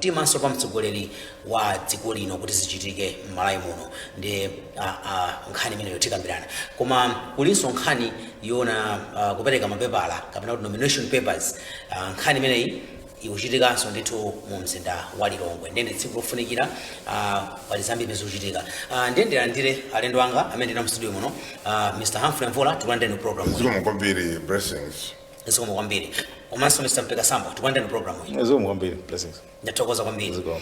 pamtimanso pa mtsogoleri wa dziko lino kuti zichitike m'Malawi muno. Ndi nkhani imeneyo tikambirana. Koma kulinso nkhani yona kupereka mapepala kapena kuti nomination papers. Nkhani imeneyi ikuchitikanso ndithu mu mzinda wa Lilongwe. Ndiye ndi tsiku lofunikira, pali zambiri zikuchitika. Ndiye ndilandire alendo anga amene ndina mstudio muno. Mr Humphrey Mvula, tikulandireni program iyi. Zikomo kwambiri, Blessings. Zikomo kwambiri. Komanso Mr Mpekasambo, tikulandireni program iyi. Zikomo kwambiri, Blessings. Ndathokoza kwambiri. Zikomo.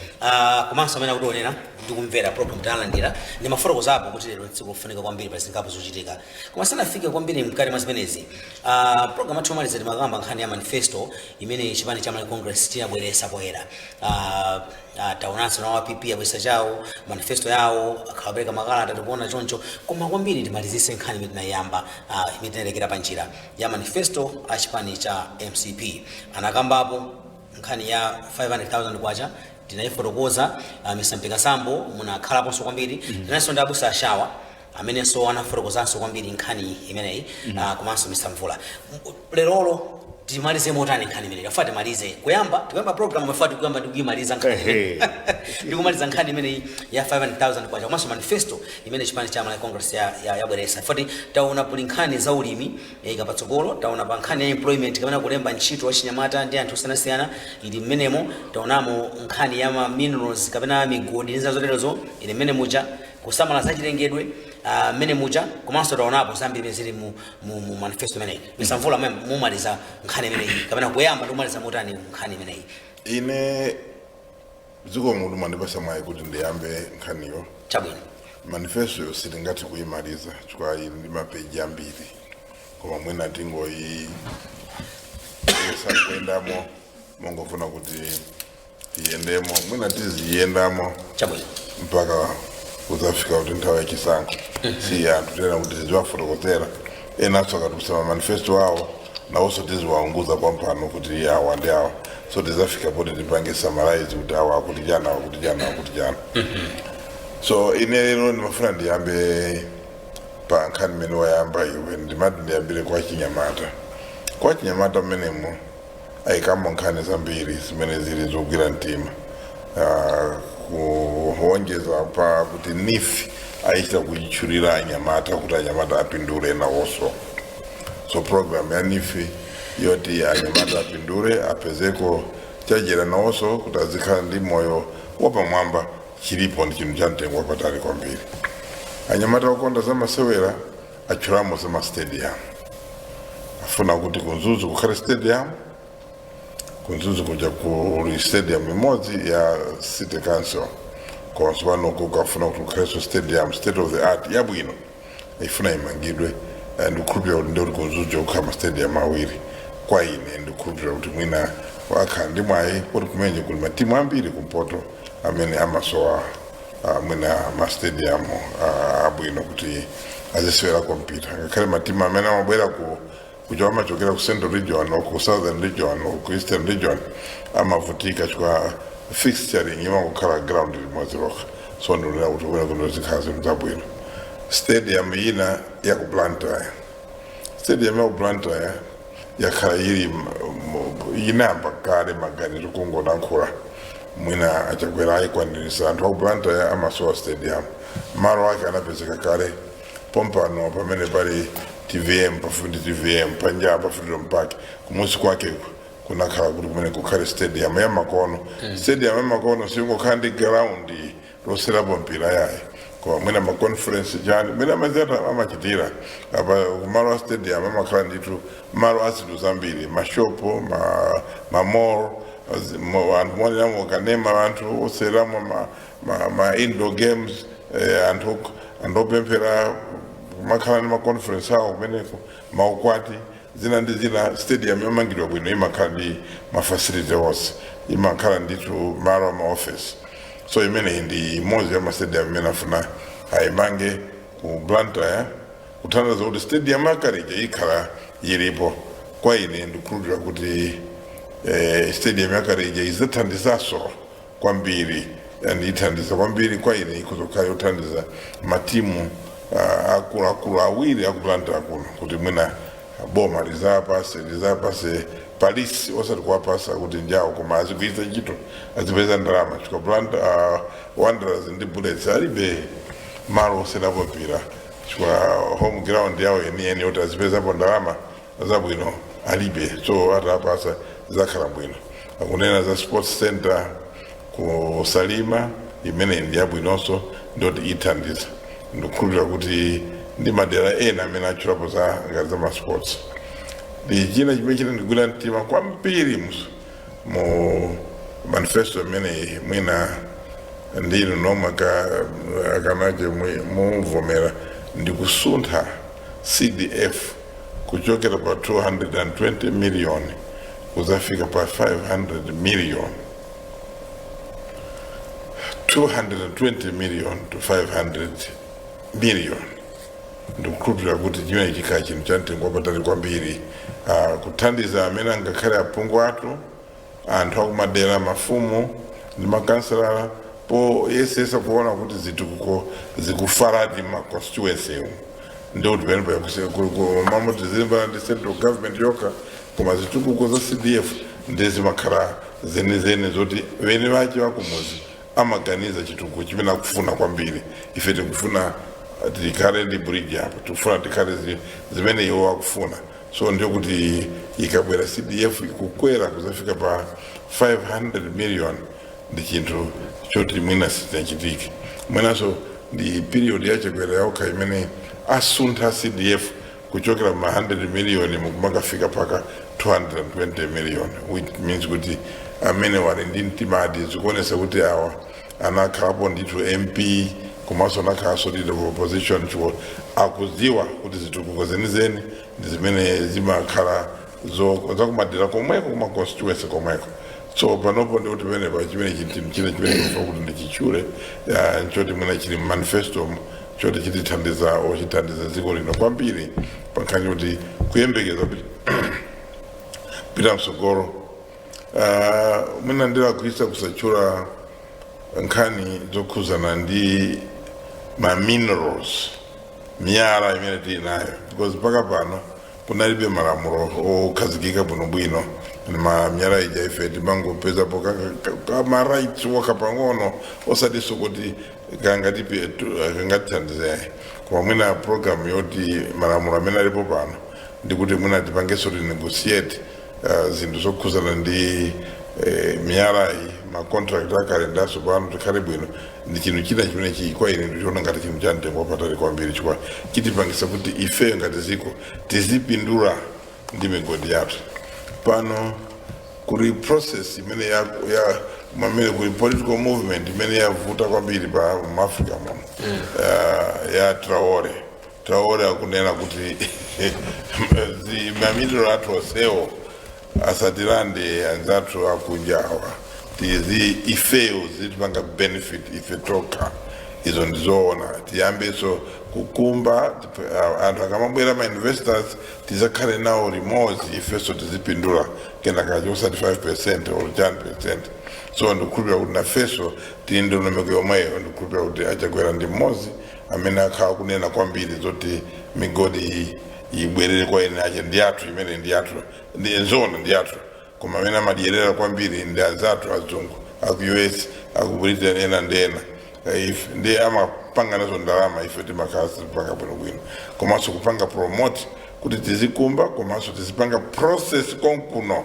Komanso amene akutionera ndikumvera program, talandira ndi mafotokozapo kuti lero tsiku lofunika kwambiri, pa zingapo zochitika. Koma sanafike kwambiri mkati mwa zimenezi, program athu omaliza timakamba nkhani ya manifesto imene chipani cha Malawi Congress chinabweresa poyera. Taonanso nawo PP abweresa chawo manifesto yawo, akhawapereka makalata, tikuona choncho. Koma kwambiri timalizise nkhani imene tinayamba, imene tinalekera pa njira ya manifesto a chipani cha MCP. Anakambapo nkhani ya 500,000 kwacha, tinayifotokoza. Mr Mpekasambo, munakhalaponso kwambiri. Tinanso ndi abusa Ashawa amenenso anafotokozanso kwambiri nkhani imeneyi, komanso Mr Mvula. Lerolo timalize motani nkhani imeneyi? Afa timalize kuyamba, tikuyamba program afa tikuyamba ndikuyimaliza nkhani imeneyi, ndikumaliza nkhani imeneyi ya 500,000 kwacha komanso manifesto imene chipani cha Malawi Congress yabweresa. Fati taona puli nkhani za ulimi ikapatsogolo, taona pa nkhani ya employment kapena kulemba ntchito wachinyamata ndi anthu osiyanasiyana ili mmenemo, taonamo nkhani ya ma minerals kapena migodi ndi zina zoterezo ili mmene muja, kusamala zachilengedwe mmene muja, komanso taonapo zambiri zili mu manifesto imeneyi. Mr Mvula, mumaliza nkhani imeneyi kapena kuyamba ndikumaliza motani nkhani imeneyi? Ine zikomo kuti mwandipasa mwayi kuti ndiyambe nkhaniyo. Chabwino. Manifesto yo sitingathe kuyimaliza chifukwa ili ndi mapeji ambiri, koma mwina tingoyi kuyendamo mongofuna kuti tiyendemo, mwina tiziyendamo Chabwino. mpaka kuzafika kuti nthawi yachisankho si anthu tena kuti tiziwafotokozera. Enanso akatulutsa manifesto awo, nawonso tiziwaunguza pampano kuti awa ndi awa. So tizafika poti tipange summarize kuti awa akuti chana, awa akuti chana, awa akuti chana. So ine lero ndimafuna ndiyambe pa nkhani imene wayamba iwe. Ndimati ndiyambire kwa chinyamata. Kwa chinyamata mmenemo ayikamo nkhani zambiri zimene zili zogwira mtima. Kuwonjeza pa kuti NEEF ayichita kuyitchulira anyamata kuti anyamata apindule nawonso. So program ya NEEF yoti anyamata apindule, apezeko chajera nawonso kuti azikhala ndi moyo wapamwamba, chilipo, ndi chinthu cha mtengo wapatali kwambiri. Anyamata okonda zamasewera atchulamo za mastadium, afuna kuti ku Mzuzu kukhale stadium. Ku Mzuzu kuja kuli stadium imodzi ya city council, koma tsopano kukafuna kuti kukhalenso stadium state of the art yabwino, ifuna imangidwe. Ndikukhulupirira kuti ndikuti ku Mzuzu kukhala ma stadium awiri. Kwa ine ndikukhulupirira kuti mwina akhala ndi mwayi kuti kumenye kuli matimu ambiri kumpoto amene amasowa mwina ma stadium abwino kuti azisewera mpira, ngakhale matimu amene amabwera ku kuja amachokera ku Central Region or ku Southern Region or ku Eastern Region amavutika chifukwa fixturing imangokhala ground limodzi lokha. So ndionera kuti kumene kuno zikhala zinthu zabwino. Stadium ina ya ku Blantyre, stadium ya ku Blantyre yakhala ili inayamba kale maganizo kungolankhula, mwina aChakwera ayikwanirisa. Anthu aku Blantyre amasowa stadium, malo ake anapezeka kale pompano pamene pali TVM, pafupi ndi TVM panja pa Freedom Park, kumusi kwake kunakhala kuti kumene kukhale stadium ya makono. Stadium ya makono singokhala ndi ground loserapo mpira yayi, koma mwina ma conference chani mwina amazata amachitira apa kumalo a stadium, amakhala ndithu malo a zinthu zambiri, mashopo, ma mall, anthu moneramo kanema, anthu oseramo ma indoor games, anthu opemphera kumakhala ndi ma conference awo kumeneko, maukwati, zina ndi zina. Stadium yomangidwa bwino imakhala ndi ma facility onse, imakhala ndithu malo ama office. So imeneyi ndi imodzi ya ma stadium imene afuna ayimange ku Blantyre, kuthandiza kuti stadium yakaleja ikhala ilipo. Kwa ine ndikukhulupirira kuti stadium yakaleja idzathandizanso kwambiri and ithandiza kwambiri. Kwa ine ikuzokhala yothandiza matimu akuluakulu awiri aku Blantyre kuno, kuti mwina boma lizapase Palisi osati kuwapasa kuti njawo, koma azigwiritsa ntchito, azipeza ndalama, chifukwa Wanderers ndi Bullets alibe malo osewerapo mpira, chifukwa home ground yawo yeniyeni yoti azipezapo ndalama zabwino alibe. So atapasa zakhala bwino. Akunena za sports center ku Salima, imene ndi yabwinonso, ndoti ithandiza. Ndikukhulupirira kuti ndi madera ena amene atchulapo za ngati za ma sports. Ndi china chimene chinandigwira mtima kwambiri mu manifesto imeneyi, mwina ndinu nomwe akanache muvomera, ndi kusuntha CDF kuchokera pa 220 million kuzafika pa 500 million, 220 million to 500 million. Ndikukhulupirira kuti chimene chikhala chinthu cha mtengo wapatali kwambiri, kuthandiza amene angakhale aphungu athu, anthu akumadera, mafumu ndi makansalala, poyesesa kuona kuti zitukuko zikufaradi ma constituency umu. Ndikuti pamene mamoti zilimbana ndi central government yokha, koma zitukuko za CDF ndizimakhala zenizeni zoti vene vache vakumuzi amaganiza chitukuko chimene akufuna kwambiri. Ife tikufuna tikhale ndi bridge apo, tikufuna tikhale zimene iwo akufuna. So ndiyo kuti ikabwera CDF ikukwera kuzafika pa 500 million, ndi chinthu choti mwina sichinachitike. Mwinanso ndi period yaChakwera yokha imene asuntha CDF kuchokera ma 100 million mukumakafika paka 220 million, which means kuti amene wali ndi mtimadi, zikuonesa kuti awa anakhalapo ndithu MP komanso anakhalanso leader of opposition, chifukwa akudziwa kuti zitukuko zenizeni ndi zimene zimakhala zakumadera komweko, kuma constituency komweko. So panopo ndikuti penepa chimene chinthu china chimene ndikufa kuti ndichitchule, nchoti mwina chili manifesto choti chitithandiza ochithandiza dziko lino kwambiri pankhani kuti kuyembekeza kupita msogolo. Mwina ndilakwisa kusatchula nkhani zokhuzana ndi ma minerals, miyala imene tili nayo, because mpaka pano kunalibe malamulo okhazikika bwinobwino. Ma miyala ija ife timangopezapo kama rights wokha pang'ono, osatinso kuti kangatithandize. Koma mwina program yoti malamulo amene alipo pano, ndikuti mwina tipangenso renegotiate zinthu zokhuzana ndi miyala iyi, ma contract akale ndaso pano tikhale bwino. Ndi chinthu china chimene chili kwa ine ndichiona ngati chinthu cha mtengo wapatali kwambiri, chifukwa chitipangisa kuti ifeyo ngati ziko tizipindula ndi migodi yathu. Pano kuli process imene ya mamene kuli political movement imene yavuta kwambiri pa mu Africa muno, ya Traore. Traore akunena kuti ma mineral athu onsewo asatilande anzathu akunja awa, tizi ifeyo zitipanga benefit ife tokha. Izo ndizoona. Tiyambenso kukumba, anthu akamabwera, ma investors, tizakhale nawo limodzi, ifenso tizipindula kenaka, osati 5% or 10%. So ndikukhulupirira kuti nafenso tili ndondomeko yomweyo. Ndikukhulupirira kuti aChakwera ndi mmodzi amene akhala kunena kwambiri zoti migodi iyi ibwerere kwa ene ache, ndi athu imene ndi athu, ndi nzona ndi athu. Koma amene amadyerera kwambiri ndi anzathu azungu aku US, aku Britain, ena ndi ena. Ife ndi amapanga nazo ndalama, ife timakhala sitipanga bwinobwino. Komanso kupanga promote kuti tizikumba komanso tizipanga process konkuno.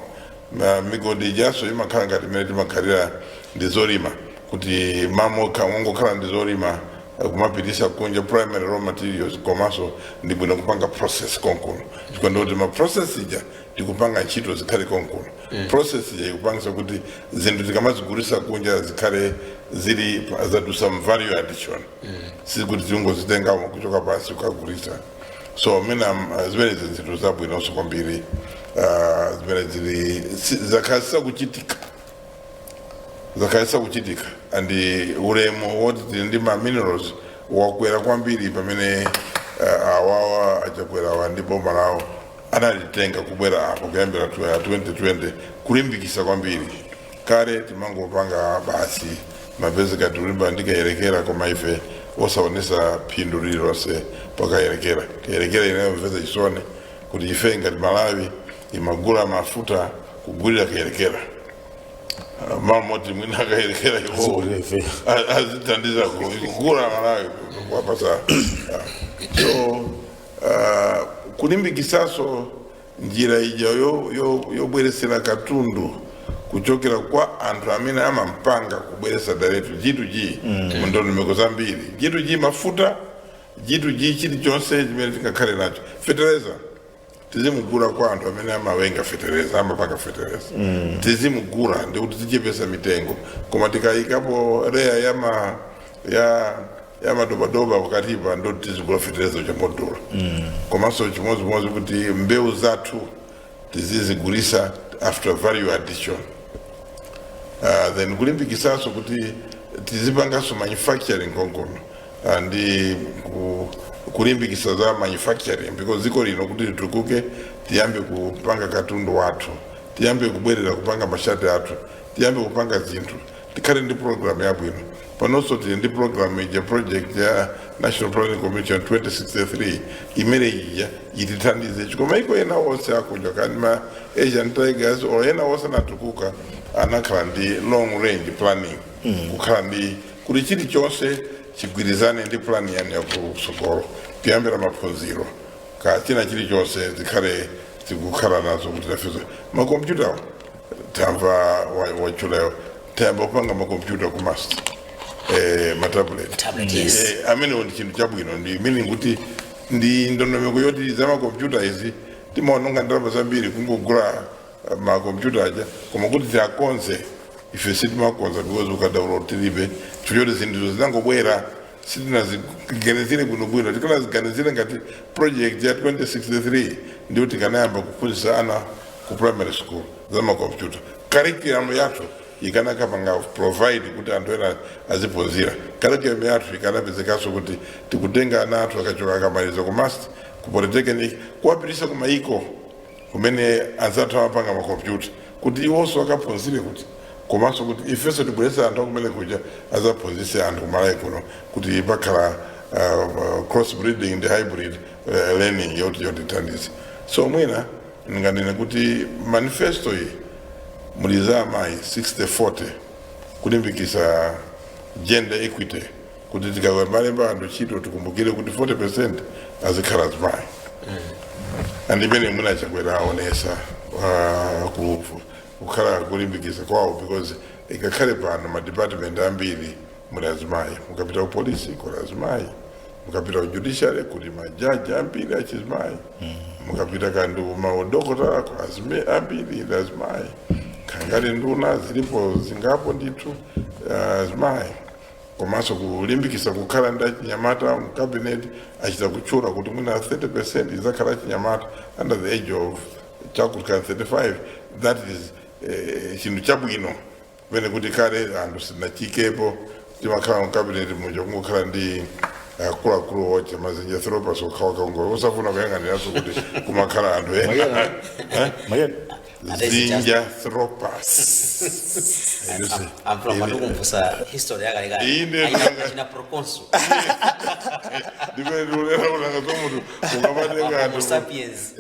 Migodi ijaso imakhala ngati imene timakhalira ndi zolima, kuti mamoka mongokhala ndi zolima, kumapitisa kunja primary raw materials, komanso ndi bwino kupanga process konkuno, chifukwa ndikuti ma process ija tikupanga ntchito zikhale konkuno. Process ija ikupangisa kuti zinthu tikamazigulisa kunja zikhale zili zadusa value addition, sikuti tingozitengamo kuchoka pasi kukagulisa. So mina zimene zinthu zabwinonso kwambiri, zimene zili zakhalisa kuchitika, zakhalisa kuchitika. And ulemu woti tili ndi ma minerals wakwera kwambiri pamene awawa aChakwerawa ndi boma lawo analitenga kubwera apo kuyambira 2020, kulimbikisa kwambiri. Kale timangopanga basi mapezeka tiulimba ndikayerekera, koma ife osaonesa phindu lililonse pakayerekera. Kayerekera inayomvetsa chisoni kuti ife ngati Malawi imagula mafuta. Kugulira Kayelekera mamoti mwina Kayelekera iwo Azigulira ife. Azithandiza kugula Malawi kuwapasa. So kulimbikisaso njira ija yobweresera katundu kuchokera kwa anthu amene amampanga kubweresa direct G2G mndondomeko zambiri, G2G mafuta, G2G chilichonse chimene tingakhale nacho. Fetereza tizimugula kwa anthu amene amawenga fetereza, amapanga fetereza, tizimugula ndikuti tichepesa mitengo. Koma tikayikapo layer yama ya madobadoba pakatipa, ndo tizigula fetereza chamodula. Komanso chimodzimodzi kuti mbewu zathu tizizigulisa after value addition. Then kulimbikisanso kuti tizipanganso manufacturing konkono, ndi kulimbikisa za manufacturing, because dziko lino kuti litukuke tiyambe kupanga katundu wathu, tiyambe kubwerera kupanga mashati athu, tiyambe kupanga zinthu, tikhale ndi program yabwino. Panonso tili ndi program ija, project ya National Planning Commission 2063, imene ija itithandize. Chikoma iko ena onse akunja, kani ma Asian Tigers or ena onse anatukuka, anakhala ndi long range planning, kukhala ndi kuti chilichonse chigwirizane ndi plan yanu yakusogolo, kuyambira maphunziro ka china chilichonse zikhale zikukhala nazo kuti tafezo makompyuta. Tamva wachulayo, tayamba kupanga makompyuta ku MUST, ma tablet. Tablet, yes. Amenewo ndi chinthu chabwino, ndi meaning kuti ndi ndondomeko yoti za makompyuta izi timaononga ndalama zambiri kungogula makompyuta aja, koma kuti tiakonze ife sitimakonza because ukadaulo tilibe, chifukwa choti zinthuzo zinangobwera, sitinaziganizire bwinobwino. Tikanaziganizire ngati project ya 2063, ndiyo tikanayamba kuphunzitsa ana ku primary school za makompyuta. Curriculum yathu ikanakapanga provide kuti anthu ena aziphunzira. Curriculum yathu ikanapezekanso kuti tikutenga ana athu akachoka, akamaliza ku MUST, ku polytechnic, kuwapitisa ku maiko kumene anzathu amapanga makompyuta kuti iwonso akaphunzire, kuti komanso kuti ifenso tibweretse anthu akumene kuja azaphunzitse anthu kumalawi kuno, kuti pakhala cross breeding ndi hybrid learning yoti yotithandize. So mwina ndinganene kuti manifesto iyi muli za amayi 60-40, kulimbikisa gender equity, kuti tikamalemba anthu ntchito tikumbukire kuti 40% azikhala azimayi. And imene mwina Chakwera aonesa kukhala kulimbikisa kwawo, because ikakhale pano ma department ambiri muli azimayi. Mukapita ku polisi kuli azimayi, mukapita ku judiciary kuli majaji ambiri achizimayi, mukapita kandi maudokotala ku ambiri ndi azimayi. Khangati nduna zilipo zingapo ndithu azimayi. Komanso kulimbikisa kukhala ndi achinyamata mu cabinet, achita kutchula kuti mwina 30% izakhala achinyamata under the age of chakuti 35. That is chinthu chabwino pene kuti kale anthu sitinachikepo, timakhala mu cabinet muja kungokhala ndi akuluakulu ocha mazinja thropas okhawa, usafuna kuyang'aniranso kuti kumakhala anthu ena. Mayeni. Zinjanthropus. Amfuna kwatukumvusa history yakalekale. Ine Achina proconsul. Ndimene ndikulera kunanga somunthu ukamatenga Homo anthu sapiens.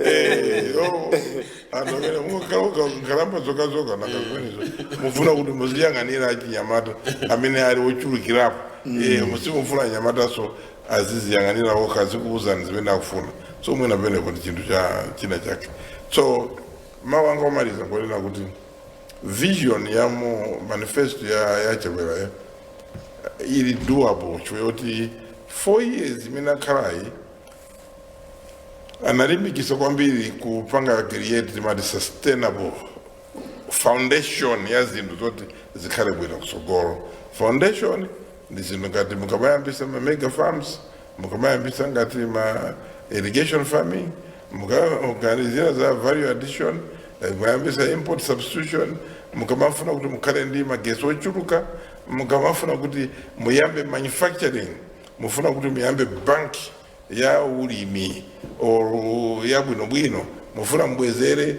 Anthu amene mukhalamba zokazoka nanga zimenezo, mufuna kuti muziyang'anira achinyamata amene ali ochulukirapo. Musimufuna anyamataso aziziyang'anira okha, azikuwuzani zimene akufuna. So mwina penepo ndi chinthu cha china chake. So mawu anga omaliza ngonena kuti vision ya mu manifesto ya Chakwera ili doable, chifukwa 4 years imene akhalayi analimbikisa kwambiri kupanga create timati sustainable foundation ya zinthu zoti zikhale bwino kusogolo. Foundation ndi zinthu ngati mukamayambisa ma mega farms, mukamayambisa ngati ma irrigation farming, mukaganizira za value addition, mukayambisa import substitution, mukamafuna kuti mukhale ndi magesi ochuluka, mukamafuna kuti muyambe manufacturing, mufuna kuti muyambe bank ya ulimi or ya bwinobwino, mufuna mubwezere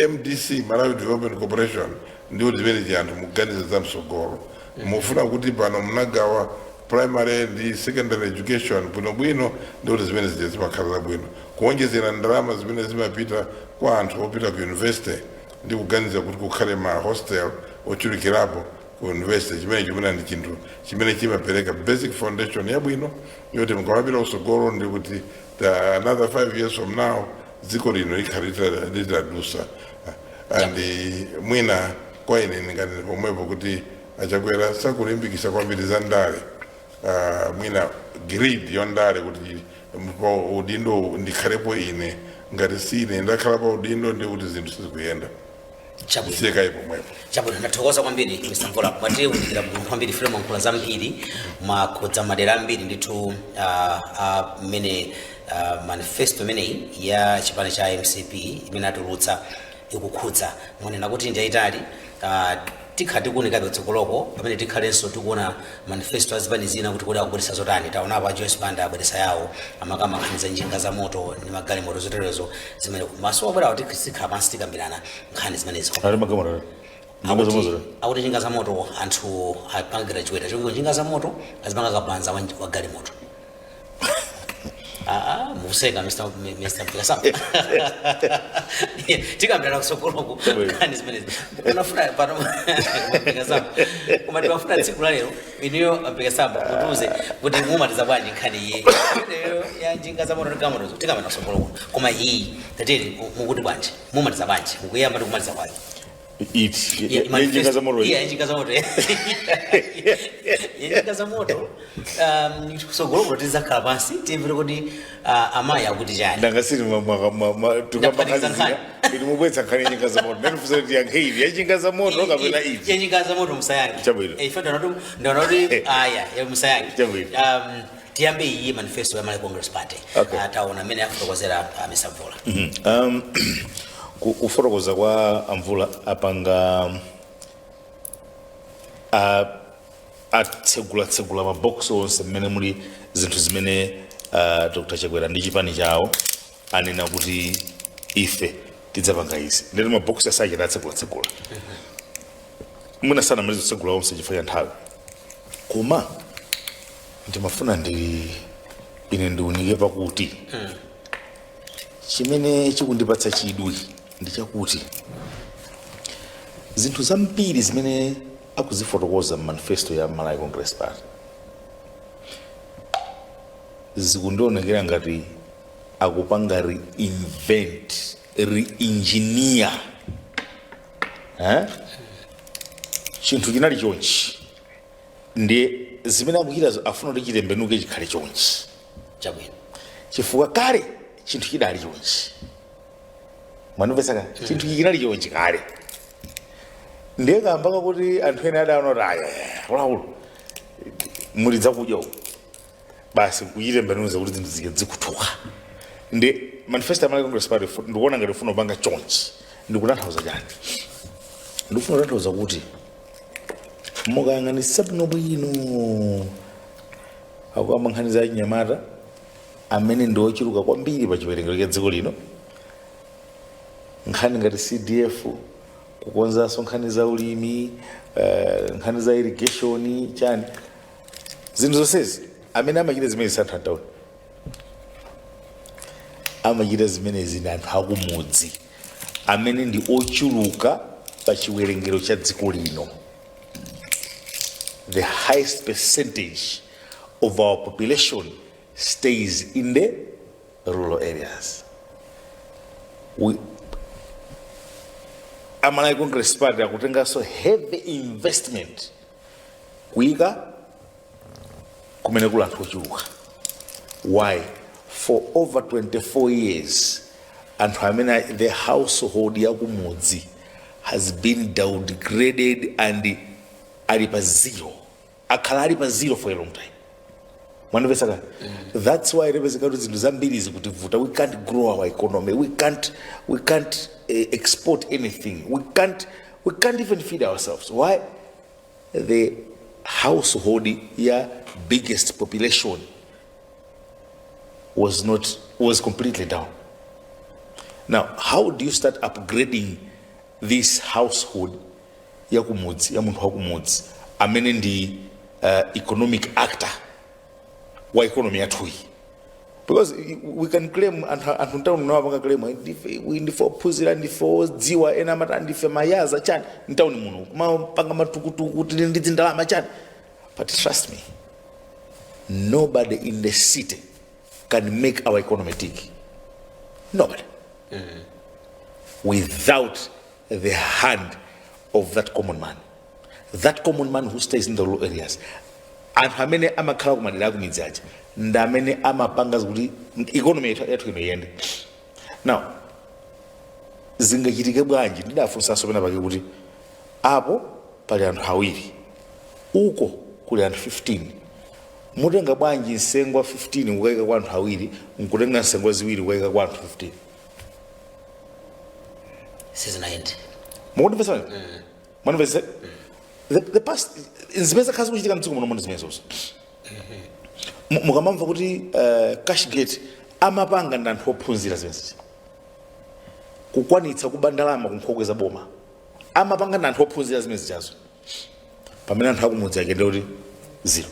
MDC, Malawi Development Corporation, ndiwo zimene zi anthu mukuganiza za msogolo. Mufuna kuti pano munagawa primary ndi secondary education bwinobwino, ndikuti zimene zija zimakhala zabwino. Kuonjezera ndalama zimene zimapita kwa anthu opita ku university. Ndi kuganiza kuti kukhale ma hostel ochulukirapo ku university, chimene chimene ndi chinthu chimene chimapereka basic foundation yabwino yoti mukawapita kusogolo, ndi kuti another 5 years from now dziko lino likhale litadusa. And mwina kwa ine ndingati pomwepo kuti aChakwera sakulimbikisa kwambiri za ndale, mwina greed yondale, kuti pa udindo ndikhalepo ine, ngati si ine ndakhala pa udindo ndi kuti zinthu sizikuyenda. Chabwino. Siyekayi pomwepo. Chabwino, ndathokoza kwambiri, Mr Mvula. Mwatiwunikira bwino kwambiri, file mwankhula zambiri, mwakhudza madera ambiri ndithu mmene manifesto imeneyi ya chipani cha MCP imene atulutsa ikukhudza. Mwanena kuti ndiyayitali, tikhala tikuonekabe kutsogoloko pamene tikhalenso tikuona manifesto azipani zina kuti kodi akubweretsa zotani. Taonapo a Joyce Banda abweretsa yawo, amakamba nkhani za njinga za moto ndi magalimoto zoterezo zimene maso abwerawo tikhala pansi tikambirana nkhani zimenezo. Ali magalimoto, njinga za moto. Akuti njinga za moto anthu apangira chiweta choki, njinga za moto azipanga kabanza wa galimoto. Aa, mukuseka, Mr Mpikasamba. Tikambirana kusogoloku nkhani zimenezi. Unafuna pano Mpikasamba, koma timafuna tsiku la lero inuyo Mpikasamba mutiuze kuti mumatiza bwanji nkhani iyi imeneyo ya njinga za moto ndi galimotozo. Tikambirana kusogoloku, koma iyi tatiri mukuti bwanji, mumatiza bwanji, mukuyamba ndi kumaliza kwake? Iti yenjinga za moto? Iya, njinga za moto, njinga za moto. Kusogoloko tizakhala pansi timvere kuti amayi akuti chani. Ndangasiri. Ndaphatikiza nkhani. Ili mubwetsa nkhani yenjinga za moto, ndanifusa kuti yankhe iti yenjinga za moto kapena iti? Yenjinga za moto musayankhe. Chabwino. Ife ndaona kuti aya ya musayankhe. Chabwino. Tiyambe iyi manifesto ya Malawi Congress Party. Okay. Taona amene afotokozera Mr Mvula. Kufotokoza kwa amvula, apanga atsegulatsegula maboksi onse mmene muli zinthu zimene Dr Chakwera ndi chipani chawo anena kuti ife tidzapanga izi. Ndeti maboksi asachita atsegulatsegula, mwina sanamalize kutsegula onse chifukwa cha nthawi, koma ndimafuna ndi ine ndiunike pakuti chimene chikundipatsa chidwi ndi chakuti zinthu zambiri zimene akuzifotokoza m'manifesto ya Malawi Congress Party zikundionekera ngati akupanga reinvent, re-engineer, eh? Chinthu chinali chonchi, ndi zimene akuchitazo afuna kuti chitembenuke chikhale chonchi. Chabwino. Chifukwa kale chinthu chidali chonchi, mwanimvetsaka? Chinthu chinali chonchi kale, ndiye kamba kakuti anthu ena adaona kuti aya, akuluakulu, muli dzakudya uku, basi kuchitembenuza kuti zinthu zike zikuthuka. Ndi manifesto ya Malawi Congress Party ndikuona ngati ufuna kupanga chonchi. Ndikutanthauza chani? Ndikufuna kutanthauza kuti mukayang'anitsitsa bwinobwino, akuyamba nkhani za chinyamata amene ndi ochuluka kwambiri pa chiwerengero cha dziko lino, nkhani ngati CDF, kukonzanso nkhani za ulimi, nkhani za irrigation, chani, zinthu zonsezi. Amene amachita zimenezi si anthu antawuni, amachita zimenezi ndi anthu akumudzi amene ndi ochuluka pa chiwerengero cha dziko lino. The highest percentage of our population stays in the rural areas. Amalawi Congress Party akutenganso heavy investment kuyika kumene kuli anthu ochuluka. Why? For over 24 years anthu amene the household yakumudzi has been downgraded and ali pa zero, akhala ali pa zero for a long time. Mwanimvetsaka? That's why repezeka kuti zinthu zambiri zikutivuta. We can't grow our economy, we can't export anything, we can't even feed ourselves. Why? The household ya biggest population was not was completely down. Now how do you start upgrading this household yakumudzi, ya munthu wakumudzi amene ndi economic actor wa economy yathuyi? Because we can claim, anthu mtown nawapanga claim, ndife ndife ophunzira, ndife odziwa, ena amati ndife mayaza chani mtown muno, kumapanga matukutuku, tili ndi zindalama chani. But trust me, nobody in the city can make our economy tick, nobody, without the hand of that common man, that common man who stays in the rural areas. Anthu amene amakhala kumadera akumidzi aja ndi amene amapanga kuti economy yathu ino iyende. Now, zingachitike bwanji? Ndidafunsanso pena pake kuti apo pali anthu awiri, uko kuli anthu 15, mutenga bwanji nsengwa 15 kukayika kwa anthu awiri, nkutenga nsengwa ziwiri kukayika kwa anthu 15? Sizinayende. Mukundimvetsa? Mwanimvetsa? The past zimene zakhala zikuchitika mdziko muno ndi zimenezozo. Mukamamva kuti Cashgate, amapanga ndi anthu ophunzira zimenezi. Kukwanitsa kuba ndalama kunkhokwe za boma, amapanga ndi anthu ophunzira zimene chazo, pamene anthu akumudzi akende kuti zero.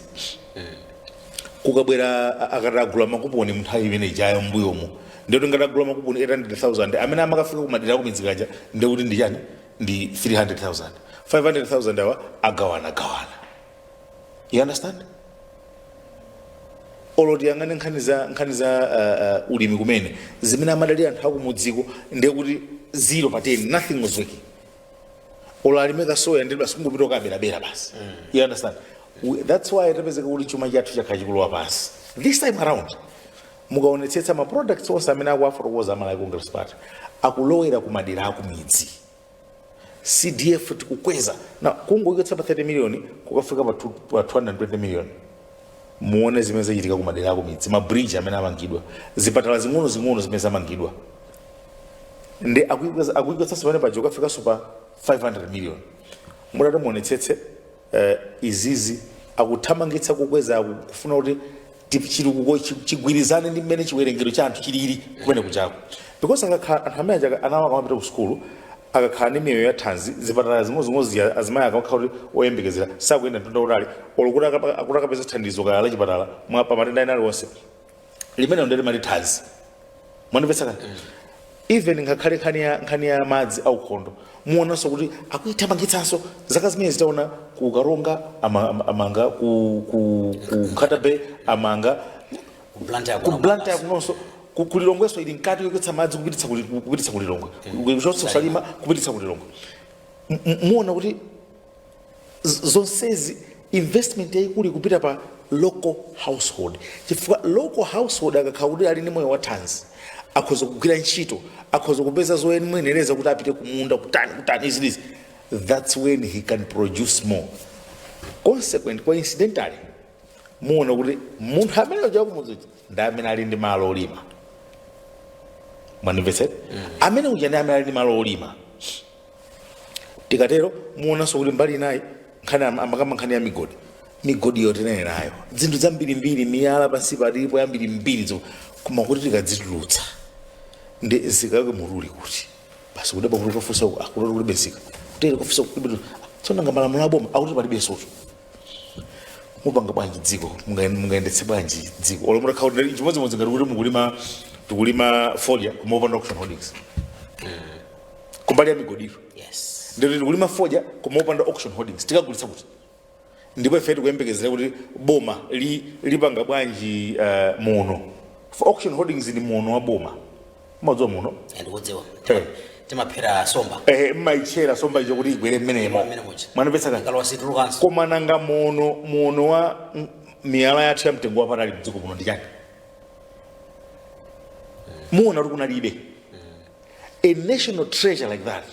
Kukabwera akatagula makuponi munthawi imene ijayo mbuyomu, ndiyoti ngatagula makuponi 800,000, amene amakafika kumadera akumidzi kaja ndikuti ndi chani? Ndi 300,000, 500,000 awa agawana gawana. You understand? Olo tiyang'ane nkhani za ulimi kumene zimene amadalira anthu akumudziko, ndiye kuti 0 pa 10, nothing was working. Olo alime kasoya, ndi basi kungopita kaberabera basi. You understand? That's why tapezeka kuti chuma chathu chakhala chikulowa pansi. This time around, mukaonetsetsa ma products onse amene akuafotokoza Amalawi Congress Party akulowera kumadera akumidzi. CDF tikukweza na kungochotsa pa 30 million kukafika pa 220 million. Muone zimene zachitika kumadera akumidzi, ma bridge amene amangidwa, zipatala zing'ono zing'ono zimene zamangidwa. Ndi akuikweza pamene paja kukafikanso pa 500 million. Mutati muonetsetse, izizi akuthamangitsa kukweza, kufuna kuti chitukuko chigwirizane ndi mmene chiwerengero cha anthu chilili kumene kuchako, because akakhala anthu amene aja, anawo akamapita ku sukulu, akakhala ndi miyoyo ya thanzi, zipatala zing'ozing'ozi, azimayi akamakhala kuti oyembekezera sakuyenda mtunda utali, olo kuti akuti akapeza thandizo kaya la chipatala mwa pa matenda ena aliwonse, limene ndeti mati thanzi. Mwandimvetsa kani? Even ngakhale nkhani ya madzi aukhondo, muonanso kuti akuithamangitsanso. Zaka zimene zitaona ku Karonga amanga, ku Nkhata Bay amanga, ku Blantyre. Ku Blantyre kunonso, ku Lilongwenso ili mkati yochotsa madzi kupititsa ku Lilongwe, kuchotsa Salima kupititsa ku Lilongwe. Muona kuti zonsezi investment yayikulu ikupita pa local household, chifukwa local household akakhala kuti ali ndi moyo wathanzi, akhoza kugwira ntchito, akhoza kupeza zoyenereza kuti apite kumunda, kutani kutani, iziizi. That's when he can produce more. Consequent, coincidentally, muona kuti munthu amene uja kumudzi uja ndi amene ali ndi malo olima. Mwandimvetsera? Amene uja ndi amene ali ndi malo olima. Tikatero muonanso kuti mbali inayi nkhani amakamba nkhani ya migodi. Migodi yo tinene nayo zinthu zambirimbiri, miyala pansi palipo yambirimbiri zo, koma kuti tikadzitulutsa ndi zikake mutuli kuti basi kudaba kuti kafunsa akuti kulibe nsika, kutere kafunsa kulibe. Tsono nanga malamulo aboma akuti palibe soto, mupanga bwanji dziko? Mungayendetse bwanji dziko olo mutakhala kuti chimodzimodzi ngati kuti mukulima, tikulima fodya koma opanda auction holdings kumbali ya migodiro? Yes. Ndikuti tikulima fodya koma opanda auction holdings, tikagulitsa kuti? Ndipo ife tikuyembekezera kuti boma lipanga bwanji muno? For auction holdings ndi muno wa boma, umadziwa muno? Ndikudziwa. Eh. Timaphera somba. Eh, mmaitchera somba icho kuti igwere mmenemo. Mmene muja. Mwanimvetsa kani? Ikalowa situlukanso. Koma nanga muno wa miyala yathu ya mtengo wapatali mdziko muno ndi chani? Muona kuti kunalibe a national treasure like that,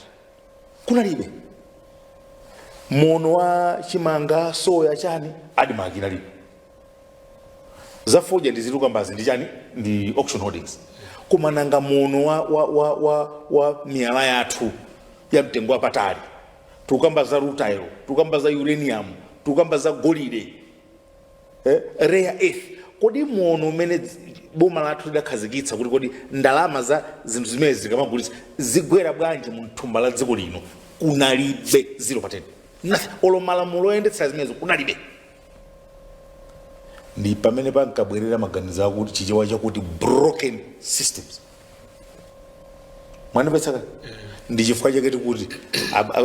kunalibe muno wa chimanga, soya, chani, ADMARC inalibe. Zafodya ndi zitukambazi ndi chani? Ndi auction holdings. Koma nanga muno wa miyala yathu ya mtengo wapatali, tukamba za rutile, tukamba za uranium, tukamba za golide, rare earth, kodi muono umene boma lathu lidakhazikitsa kuti kodi ndalama za zinthu zimene zikamagulitsa zigwera bwanji mu thumba la dziko lino? Kunalibe, 0 pa 10, nothing. Olo malamulo oyendetsera zimenezo kunalibe. Ndi pamene pankabwerera maganizo akuti, Chichewa chakuti broken systems. Mwanipetsaka? Ndi chifukwa chake tikuti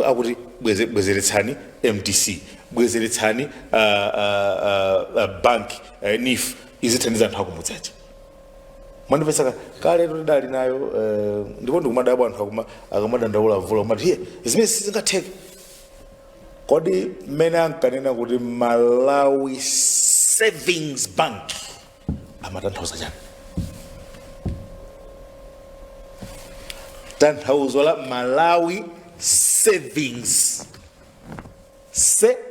akuti bwezeretsani MTC, bwezeretsani bank, NEEF izithandiza anthu akumudzacha. Mwandipesaka? Kale tidali nayo, ndipo ndikumadabwa anthu akamadandaula mvula, kumati hiye zimene sizingatheke. Kodi mmene ankanena kuti Malawi Savings Bank amatanthauza chani? Tanthauzo la Malawi Savings, savings,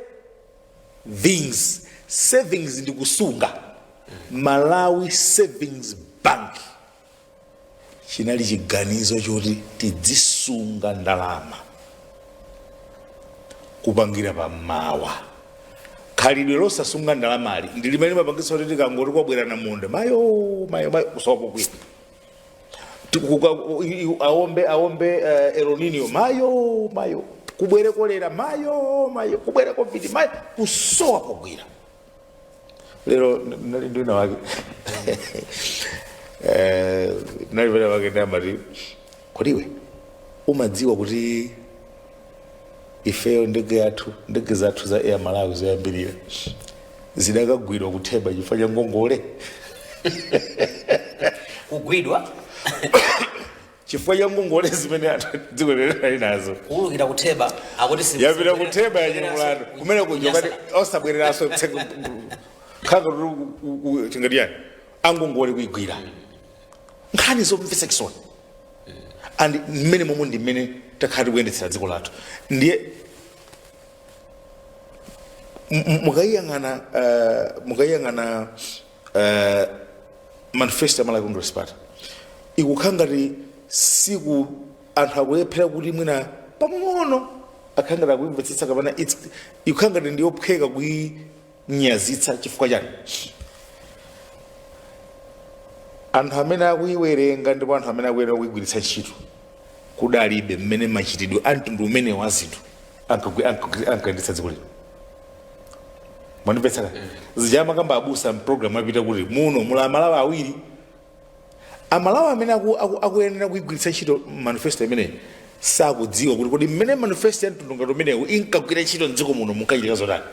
savings ndi kusunga. Malawi Savings Bank chinali chiganizo choti tidzisunga ndalama kupangira pammawa. Khalidwe losasunga ndalamali ndi limene limapangitsa kuti tikangoti kwabwera namondwe, mayo mayo mayo, kusowa pokwira. Aombe aombe El Nino, mayo mayo, kubwere kolera, mayo mayo, kubwere COVID, mayo, kusowa pogwira. Lero nali ndina wake, nali pena wake, ndamati, "Kodiwe umadziwa kuti ifeyo ndege yathu, ndege zathu za Air Malawi zoyambirira zidakagwidwa kutheba chifukwa cha ngongole?" Kugwidwa? Chifukwa cha ngongole zimene anthu dziko lero ali nazo. Kuwulukira kutheba akuti Yapita kutheba, yanyamulano kumene kuja kati osabwereranso khanga tingati yani angongole kuigwira. Nkhani zomvetsa chisoni, and mmene momwe ndi mmene takhala tikuyendetsera dziko lathu. Ndiye mukayiyang'ana manifesto ya Malawi Congress Party, ikukhala ngati siku anthu akulephera kuti mwina pang'ono akhala ngati akuimvetsetsa, kapena ikukhala ngati ndiyophweka kuyinyazitsa. Chifukwa chani? Anthu amene akuiwerenga ndipo anthu amene akuyenera kuigwiritsa ntchito kudalibe mmene machitidwe a mtundu umene wa zinthu ankayendetsa dziko lino. Mwandimvetsaka? Zija makamba abusa mpulogalamu apita kuti muno muli Amalawi awiri, Amalawi amene akuyenera kuigwiritsa ntchito manifesto imeneyi sakudziwa kuti kodi mmene manifesto ya mtundu ngati umenewu inkagwira ntchito mdziko muno munkachitika zotani.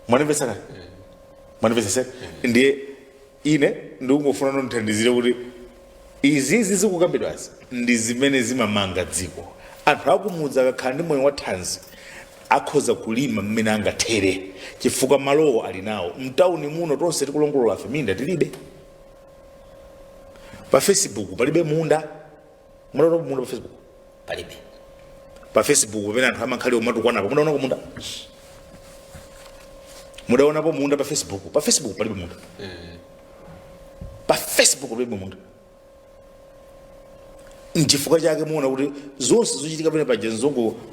Mwandimvetsaka? Mwandimvetsesa? Ndiye ine ndikungofuna ndithandizire kuti izizi zikukambidwazi ndi zimene zimamanga dziko. Anthu akumudzi akakhala ndi moyo wathanzi akhoza kulima mmene angathere, chifukwa malowo ali nawo. Mtawuni muno tonse tikulongolola afe minda tilibe. Pa Facebook palibe munda. Mudaona munda pa Facebook? Palibe. Pa Facebook pamene anthu amankhali omatukwanapo, mudaonako munda? Mudaonapo munda pa Facebook? Pa Facebook palibe munda. Pa Facebook palibe munda. Nchifukwa chake muona kuti zonse zochitika pene paja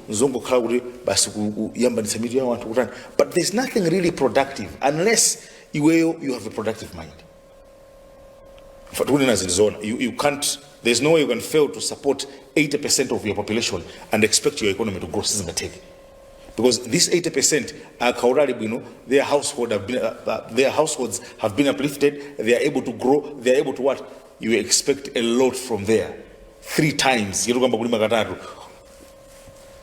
nzongokhala kuti basi kuyambanitsa mitu ya anthu kutani, but there's nothing really productive unless iweyo you have a productive mind. Tikunena zinthu zoona. You can't, there's no way you can fail to support 80% of your population and expect your economy to grow. Sizingatheke, because this 80% akhaulali bwino, their households have been uplifted, they are able to grow, they are able to what? You expect a lot from there, three times yetukamba kulima katatu,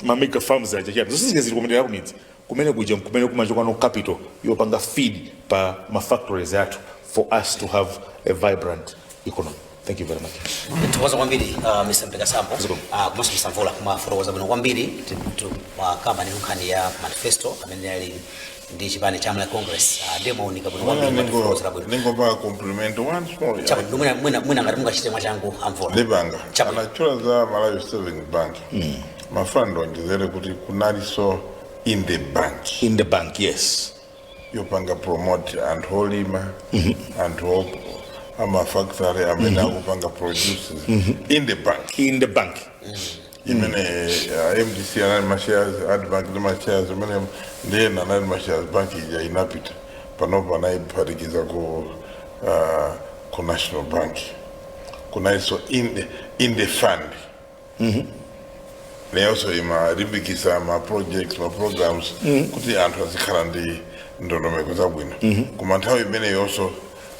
ma mega farms aja, chani, zonse zili kumenera kumidzi kumene kuja, kumene kumachoka no capital yopanga feed pa ma factories athu for us to have a vibrant economy. Thank you very much. Thokoza kwambiri, Mr Mpekasambo. Zikomo. Komanso Mr Mvula, kumafotokoza bwino kwambiri. Kamba ndi nkhani ya manifesto amene ali ndi chipani cha Malawi Congress, ndiye maunika bwino kwambiri, mwatifotokozera bwino. Ningopanga compliment one small. Chabwino, mwina ngati mungachite mwachangu, amvula. Ndipanga. Chabwino. Anachula za Malawi Savings Bank, mafuna ndonjezere kuti kunalinso in the bank. In the bank, yes. Yopanga promote anthu olima, anthu amafactory amene akupanga produces, in the bank. In the bank. Imene MDC anali mashares, Admarc ndi mashares imene ndiyena anali mashares. Bank ija inapita, panopo anayiphatikiza ku National Bank. Kunalinso in the fund, neyonso imalimbikisa ma projects, ma programs kuti anthu azikhala ndi Ndondomeko zabwino. Koma nthawi imeneyonso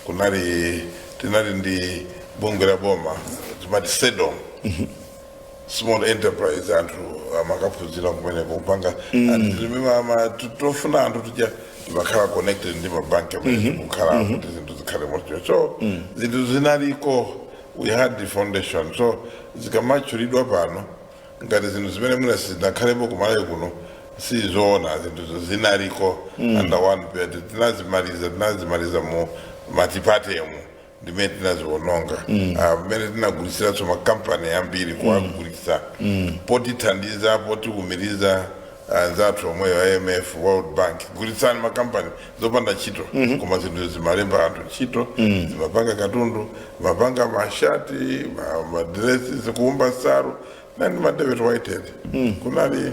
kunali, tinali ndi bungwe la boma timati SEDOM, small enterprise. Anthu amakaphunzira kumeneko kupanga tofuna anthu tija timakhala connected ndi mabanki amene kukhala kuti zinthu zikhale mocho. So zinthu zinaliko, we had the foundation. So zikamatchulidwa pano ngati zinthu zimene mwina sizinakhalepo kumalawi kuno, sizoona. Zinthu zinaliko under one period, tinazimaliza mu multiparty-mu ndimene tinaziwononga, mmene tinagulisiranso makampani ambiri, kuwagulisa potithandiza, potiwumiriza anzathu omweyo, IMF, World Bank, gulitsani makampani zopanda ntchito. Koma zinthu zimalemba anthu ntchito, zimapanga katundu, zimapanga mashati, madresi, zikuumba nsalu nani ma David Whitehead. Kunali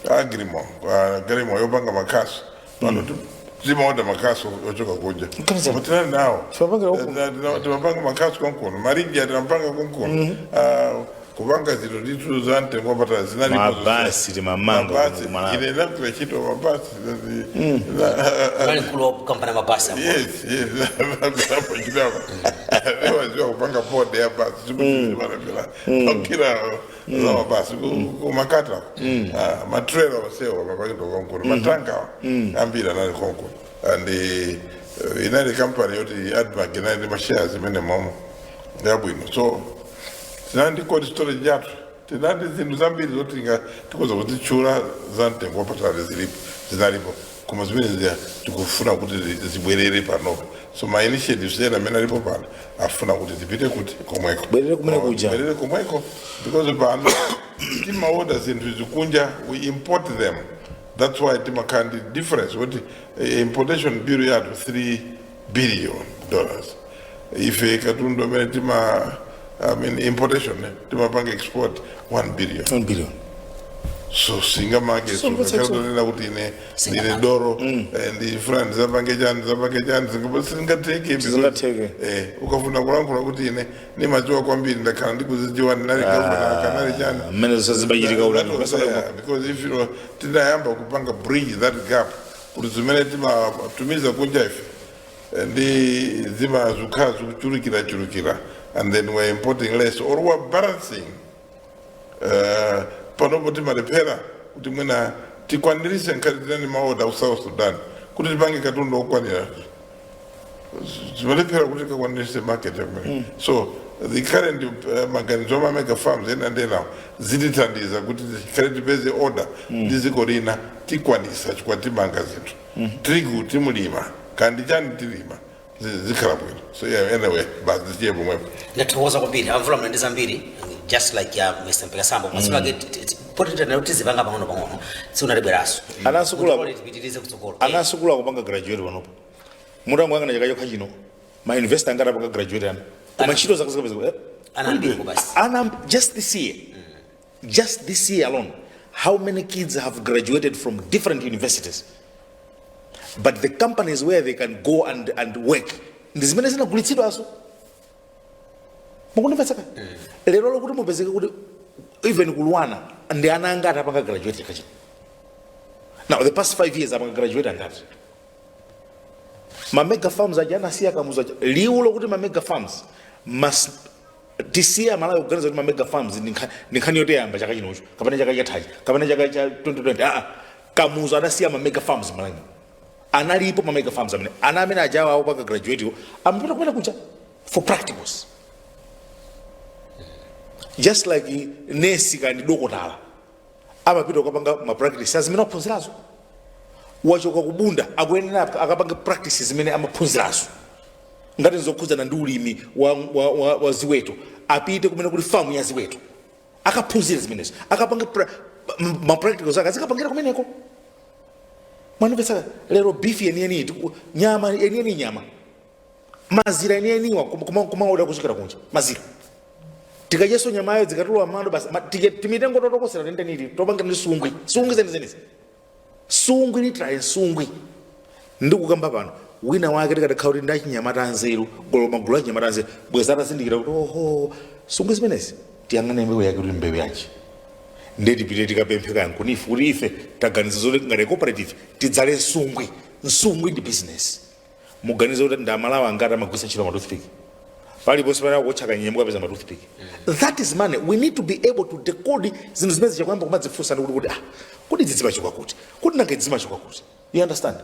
Agrimo, Agrimo yopanga makasu. Pano timaoda makasu ochoka kunja. Kabisa. Koma tinali nawo. Timapanga huku. Timapanga makasu konkuno, marija timapanga konkuno. Kupanga zinthu ndithu za mtengo wapatali zinalipo. Mabasi timamanga Mabasi, kuno kumalawi. ine ndagwira ntchito mabasi. Unali mkulu wa kampani ya mabasi apo? Yes, napachitapa waziwa kupanga body ya basi, sikuti okira za mabasi kumakata, matrela onsewa mapangidwa konkuno, matanka ambiri anali konkuno. And inali kampani yoti ADMARC inali ndi mashares imene momo yabwino. So tinali ndi cold storage yathu, tinali ndi zinthu zambiri zoti tikoza kuzitchula za mtengo wapatali zilipo, zinalipo. Koma zimene zija tikufuna kuti zibwerere panopo. So ma initiatives ena amene alipo pano afuna kuti zipite kuti komweko. Bwerere kumene kuja. Bwerere komweko, because pano timaoda zinthu zikunja, we import them. That's why timakhala ndi difference kuti importation bill yathu $3 billion. Ife katundu amene tima, I mean, importation, timapanga export 1 billion. 1 billion. So singamake So, what's that? sungakalonena kuti ine ndine Singamake. doro, ndifuna ndizapange chani, ndizapange chani, singatheke. Sizingatheke. Ukafuna kulankhula kuti ine nimadziwa kwambiri, ndakhala ndikuzidziwa, ndinali kanali chani. Mmene zonse zimachitika ulani. That was there, because if you know, tinayamba kupanga bridge that gap kuti zimene timatumiza kunja ife ndi zima zikhala zikuchulukira chulukira, and then we're importing less or we're balancing. Panopo timalephera kuti mwina tikwanirise nkhati tinani maoda ku South Sudan kuti tipange katundu okwanira, zimalephera kuti tikwanirise market yakumene. So the current maganizo ama mega farms ena ndi enawo zitithandiza kuti tikhale tipeze order ndi dziko lina, tikwanisa chifukwa timanga zinthu, tirigu timulima kandi chani tilima, zikhala bwino. So yeah, anyway, basi tichiye pomwepo. Ndathokoza kwambiri amvula mna ndi zambiri, just like ya Mr Mpekasambo masiku ake potitanayo tizipanga pang'ono pang'ono, tsiunalibweranso. Anasukula- Tipitirize kutsogolo. Anasukula kupanga graduate panopo, mutangoyang'ana chaka chokha chino, ma investor angati apanga graduate ana? Koma ntchito zake zikapezeka? Ana ambiri basi. Ana, just this year, just this year alone, how many kids have graduated from different universities? But the companies where they can go and work ndi zimene zinagulitsidwaso. Mukundimvetsa? Lero lokuti mupezeke kuti even kulwana ndi ana angati apanga graduate chaka chino? Now the past 5 years apanga graduate angati? Ma mega farms aja anasiya Kamuzu aja, liwu lokuti ma mega farms must tisiya Malawi kuganiza kuti ma mega farms ndi nkhani yoteyamba chaka chinocho kapena chaka chathachi kapena chaka cha 2020. Aa, Kamuzu anasiya ma mega farms Malawi, analipo ma mega farms amene ana amene ajawa akupanga graduate wo amapita kumene kuja for practicals, just like nesi kandi dokotala amapita kukapanga ma practice azimene aphunzirazo. Wachoka kubunda akuyenera akapanga practice zimene amaphunzirazo. Ngati nzokhudzana ndi ulimi wa ziweto, apite kumene kuli famu ya ziweto akaphunzire zimenezo, akapanga ma practicals ake azikapangira kumeneko. Mwanimvetsa? Lero beef yeniyeni, nyama yeniyeni, nyama mazira yeniyeniwa kumaoda kuchokera kunja mazira. Tikadyeso nyamayo zikatuluwa mando basi timitengo totokosera tendenili topanga ndi sungwi, sungwi zenizenizi, sungwi, literally sungwi. Ndikukamba pano wina wake tikadakhala kuti ndachinyamata anzeru, golo magulu achinyamata anzeru bweza atazindikira kuti oho, sungwi zimenezi tiyang'ane mbewu yake kuti mbewu yanji, ndiye tipite tikapemphe kayankunifu kuti ife taganiza zoti ngati cooperative tidzale sungwi. Nsungwi ndi business. Muganize kuti ndamalawa angati amagwisa ntchito ma toothpick? Paliponse pamene akutcha kanyembo kapeza ma toothpick. That is money. We need to be able to decode zinthu zimene zichakuyamba kumadzifunsa ndi kuti ah, kuti izi zimachoka kuti, kuti nanga izi zimachoka kuti? You understand?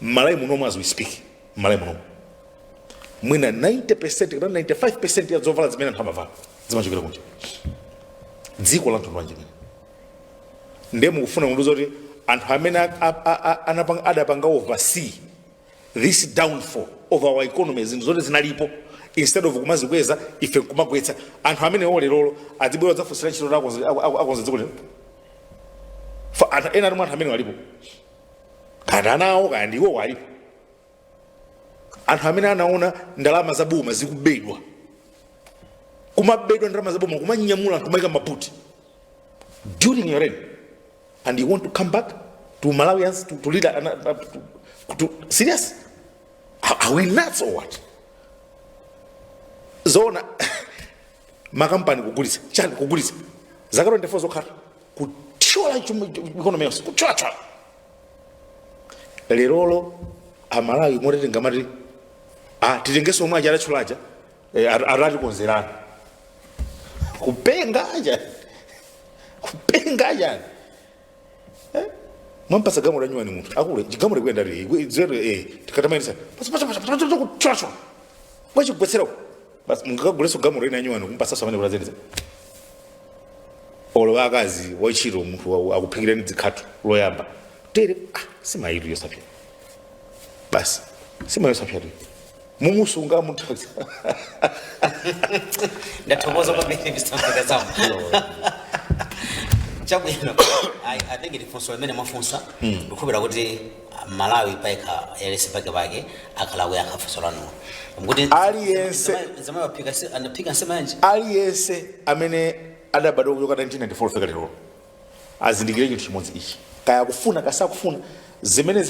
Malawi munomu, as we speak, Malawi munomu mwina 90% kapena 95% ya zovala zimene anthu amavala zimachokera kunja. Dziko la mtundu wanji limene? Ndiye mukufuna kundiuza kuti anthu amene adapanga oversee this downfall of our economy, zinthu zoti zinalipo, instead of kumazikweza ife nkumagwetsa, anthu amene olerolo adzibwera adzafunsira ntchito kuti akonze dziko lino? Anthu ena atumwe, anthu amene alipo, kaya anawo kaya ndiwo alipo, anthu amene anaona ndalama za boma zikubedwa, kumabedwa ndalama za boma, kumanyamula anthu kumayika maputi during your reign, and you want to come back to Malawians to lead to, serious? Are we nuts or what? Zona makampani kugulitsa chani, kugulitsa zaka 24 zokhala kuthyola economy yonse, kuthyola. Lerolo Amalawi motete ngamati, ah, titengeso omwe aja adatchulaja, atatikonzerana. Kupenga aja, kupenga aja. Mwampasa galimoto anyuwani, munthu akule chigalimoto kuyenda zero, tikatamainisa kuthyola mwachigwetserako basi, mungakaguleso galimoto ina anyuwani kumpasa amene kuti olo akazi wachiro munthu akuphikirani dzikhatu loyamba tere, ah, simayitu yosapya basi, simayi yosapya tu, mumusunga munthu. Ndathokoza kwambiri, Mr Mpekasambo. Chabwino, I think ndifunso limene mwafunsa, ndikukhulupirira kuti Malawi paikha yalese pake pake akhala kuyankha funso lanulo kuti Aliyense- zamayi anaphika nsema yanji. Aliyense amene adabadwa kuchoka 1994 kufika lero azindikire chinthu chimodzi ichi: kaya kufuna kasakufuna, zimene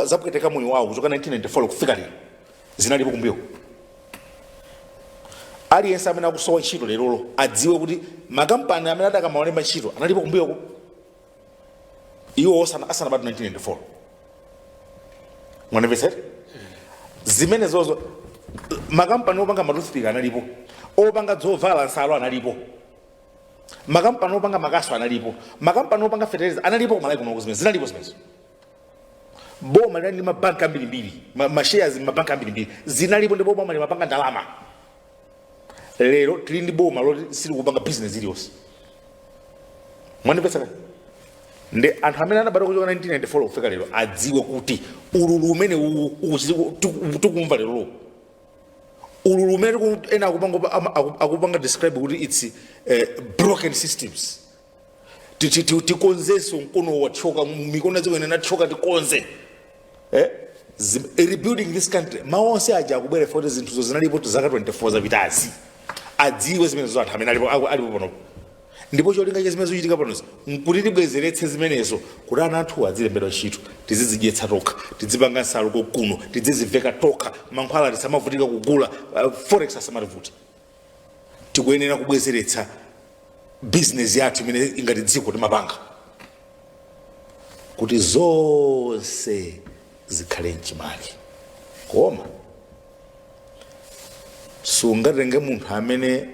zapweteka moyo wawo kuchoka 1994 kufika lero zinalipo kumbuyo. Aliyense amene akusowa ntchito lerolo adziwe kuti makampani amene adakamawalemba ntchito analipo kumbuyoko iwo asanabadwe 1994. Mwanamvetsera zimene zozo? Makampani opanga ma toothpick analipo, opanga dzovala nsalu analipo, makampani opanga makaso analipo, makampani opanga fertilizer analipo kumalawi kuno. Zimene zinalipo zimenezo, boma linali ndi mabanki ambirimbiri, ma shares mabanki ambirimbiri zinalipo, ndipo boma limapanga ndalama. Lero tili ndi boma loti silikupanga business iliyonse. Mwandimvetsa? Ndi anthu amene anabadwa kuchoka 1994 kufika lero adziwe kuti ululu umene tikumva lero, ululu umene ena akupanga describe kuti it's broken systems, tikonzenso mkono wathyoka, mikono dziko ine nathyoka, tikonze, rebuilding this country. Mawu onse aja akubwera foti zinthuzo zinalipo zaka 24 zapitazi. Adziwe zimenezo anthu amene alipo panopo. Ndipo cholinga cha zimene zikuchitika panozi nkuti tibwezeretse zimenezo, kuti ana athu adzilembedwa ntchito, tizizidyetsa tokha, tidzipanga nsalu kokuno, tidziziveka tokha, mankhwala tisamavutika kugula, forex asamativuti. Tikuyenera kubwezeretsa business yathu imene ingati dziko timapanga, kuti zonse zikhale mchimake. Koma sungatenge munthu amene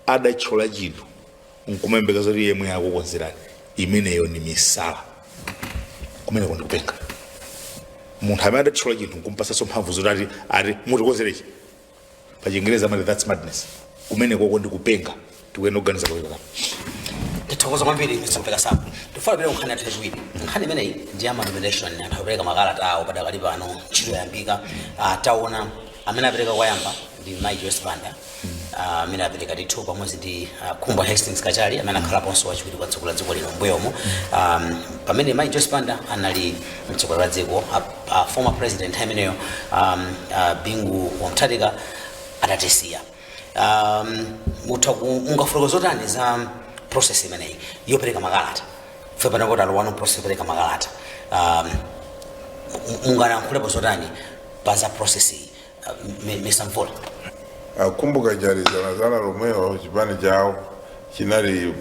adathyola chinthu nkumayembekeza kuti yemwe akukonzerani. Imeneyo ni misala, kumeneko ndikupenga. Munthu amene adathyola chinthu nkumpasanso mphamvu zoti ati mutikonzerechi, pa Chingereza amati that's madness. Kumenekoko ndikupenga, tikuyenera kuganiza kwakekakapa. Tithokoza kwambiri, Mr Mpekasambo. Tifuna pere nkhani yathu yachiwiri. Nkhani imeneyi ndi ya nomination. Anthu apereka makalata awo padakali pano, ntchito yayambika. Taona amene apereka kwayamba ndi Mai Joyce Banda, amene apereka ndithu pamodzi ndi Khumbo Hastings Kachali, amene akhalaponso wachiwiri kwa mtsogoleri wa dziko lino mbuyomo, pamene Mai Joyce Banda anali mtsogoleri wa dziko, former president nthawi imeneyo, Bingu wa Mutharika atatisiya. Mutha mungafotokoze zotani za process imeneyi yopereka makalata? Fe panopo talowa mu process yopereka makalata. Mungayankhulepo zotani pa za process iyi, Mr Mvula? Akumbuka chali zanazana lomweyo chipani chawo chinali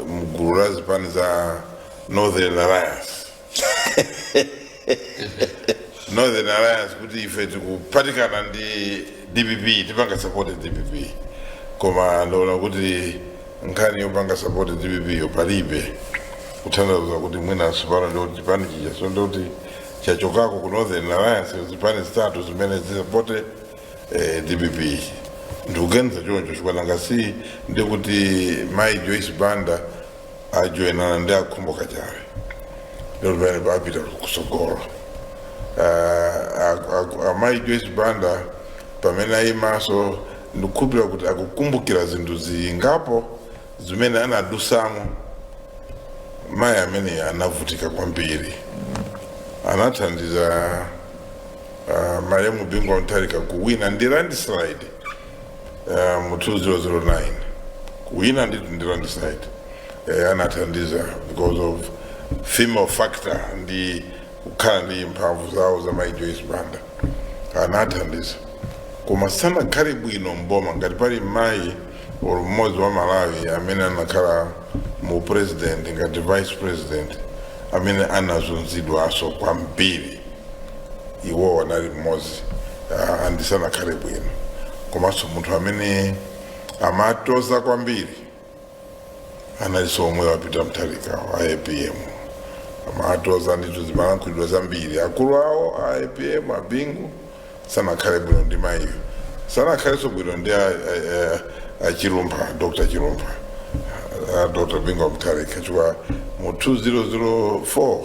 mgulu la zipani za Northern Alliance. Northern Alliance kuti ife tikuphatikana ndi DPP, tipanga support DPP, koma ndaona kuti nkhani yopanga support DPP yo palibe, kutanthauza kuti mwina pano ndikuti chipani chija, so ndikuti chachokako ku Northern Alliance, zipani zitatu zimene zisapote DPP. Ndikuganiza choncho chikwananga si ndikuti Mai Joyce Banda ajoinana ndi akhumbo Kachali, ndikuti pamene apita kusogolo. Amayi Joyce Banda pamene ayimaso, ndikukhulupirira kuti akukumbukira zinthu zingapo zimene anadusamo. Mayi amene anavutika kwambiri, anathandiza malemu Bingu wa Mutharika kuwina ndi landslide mu 2009, kuwina ndi landslide. Anathandiza because of female factor ndi kukhala ndi mphamvu zawo za Mayi Joyce Banda, anathandiza, koma sanakhale bwino mboma. Ngati pali mayi or mmodzi wa Malawi amene anakhala mu president ngati vice president amene anazunzidwaso kwambiri, iwowo anali mmodzi. Andisanakhale bwino, komanso munthu amene amatoza kwambiri analinso omwe wapita Mutharika a APM, amatoza ndithu, zimalankhulidwa zambiri. Akulu awo a APM, abingu, sanakhale bwino ndi mayiyo, sanakhalenso bwino ndi a Chilumpha, Dr Chilumpha, Dr Bingu Mutharika, chifukwa mu 2004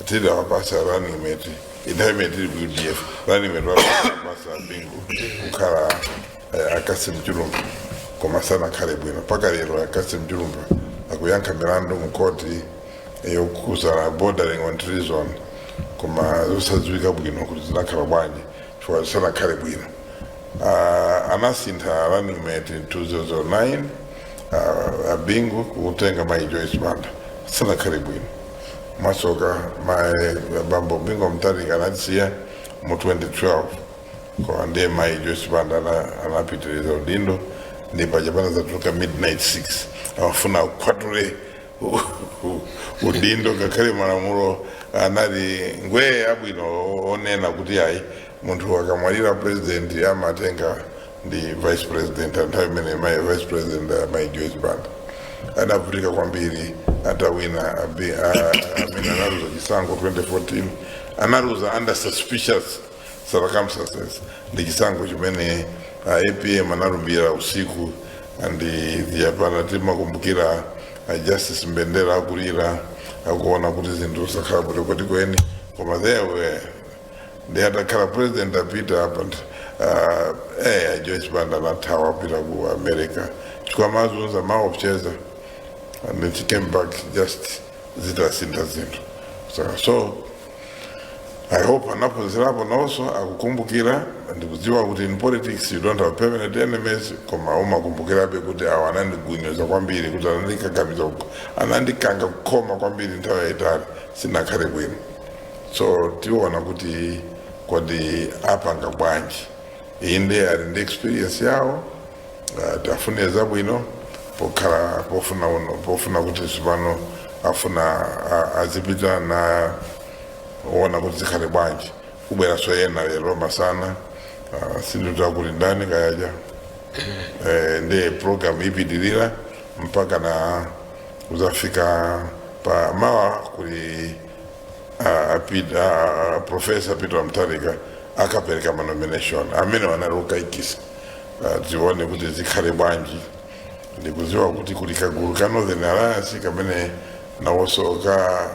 tili awapasa running mate, inthawi imene tili ku UDF, running mate wapasa Bingu kukhala a Cassim Chilumpha, koma sanakhale bwino. Mpaka lero a Cassim Chilumpha akuyankha milandu mu koti yokuzana bordering on treason, koma zosadziwika bwino kuti zinakhala bwanji, chifukwa sanakhale bwino. Anasintha running mate in 2009, abingu kutenga Mai Joyce Banda, sanakhale bwino. Mwasoka mai bambo Bingu Mutharika anatisiya mu 2012, koma ndiye Mai Joyce Banda anapitiriza udindo. Ndi paja panazatuluka Midnight 6, amafuna akwatule udindo, ngakhale malamulo anali ngwee abwino onena kuti ayi, munthu akamwalira president amatenga ndi vice president. Nthawi imene mai vice president, Mai Joyce Banda, adavutika kwambiri atawina. Amene analuza chisankho 2014, analuza under suspicious circumstances, ndi chisankho chimene APM analumbira usiku, andi yapana timakumbukira Justice Mbendera akulira, akuona kuti zinthu zakhala bwino kwenikweni, koma there were ndi atakhala president apita apa, Joyce Banda anathawa apita ku America chifukwa mazunza maopseza, and then she came back just zitasintha zinthu. So I hope anaphunzirapo nawonso, akukumbukira ndikudziwa kuti in politics you don't have permanent enemies, koma umakumbukirabe kuti awa anandigunyoza kwambiri, kuti anandikakamiza, anandikanga kukhoma kwambiri nthawi yayitali, sinakhale bwino. So tiona kuti kodi apanga bwanji. Inde, ali ndi experience yawo. Tafune zabwino pokhala pofuna uno, pofuna kuti tsopano afuna azipita na ona kuti zikhale bwanji. Kubweranso ena lero masana, sindidziwa kuti ndani kayaja. Ndi program ipitirira mpaka na kuzafika pa mawa kuli Professor Peter Mutharika akapereka ma nomination amene wanali ukayikisa. Tione kuti zikhale bwanji. Ndikudziwa kuti kuli kagulu ka Northern Alliance kamene nawonso ka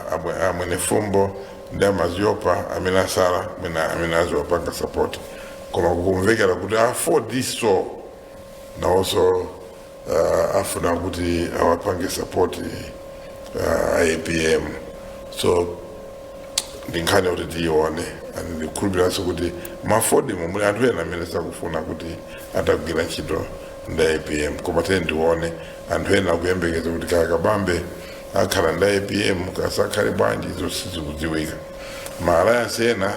amwene fumbo ndi amaziopa amene asala amene aziwapanga support, koma kukumvekera kuti afodiso nawonso afuna kuti awapange support APM. So ndi nkhani kuti tiyione, and ndikukhulupiranso kuti mafodimo muli anthu ena amene sakufuna kuti atagwira ntchito ndi APM, koma tiye ndione. Anthu ena akuyembekeza kuti kaya Kabambe akhala ndi APM, kasakhale bwanji, izo sizikudziwika. Ma alliance ena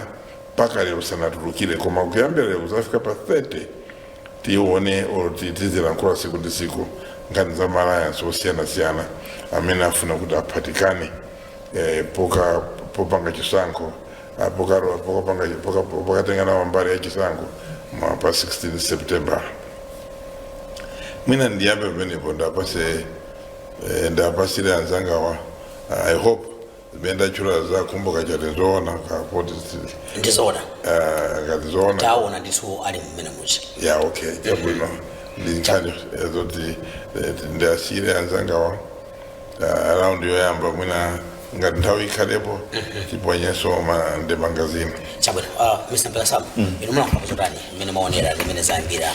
mpaka lero sanatulukire, koma kuyambira lero kuzafika pa 30 tione or tizilankhula siku ndi siku nkhani za ma alliance osiyanasiyana amene afuna kuti aphatikane poka popanga chisankho. pokapanga pokatenga nawo mbali ya chisankho pa 16 September. Mwina ndiyambe pamenepo, ndapase ndapasire anzangawa. I hope zimene ndatchula za Khumbo Kachali nzoona kapoti. Ndizoona. Ngati zoona. Taona ndithu ali mmene muchi. Ya, okay, chabwino. Ndi nkhani zoti ndasiyire anzangawa round yoyamba. Mwina ngati nthawi ikhalepo, tiponyeso ndemanga zina. Chabwino. Mr Mpekasambo, inu mulankhulapo zotani mmene maonera limene zayambira?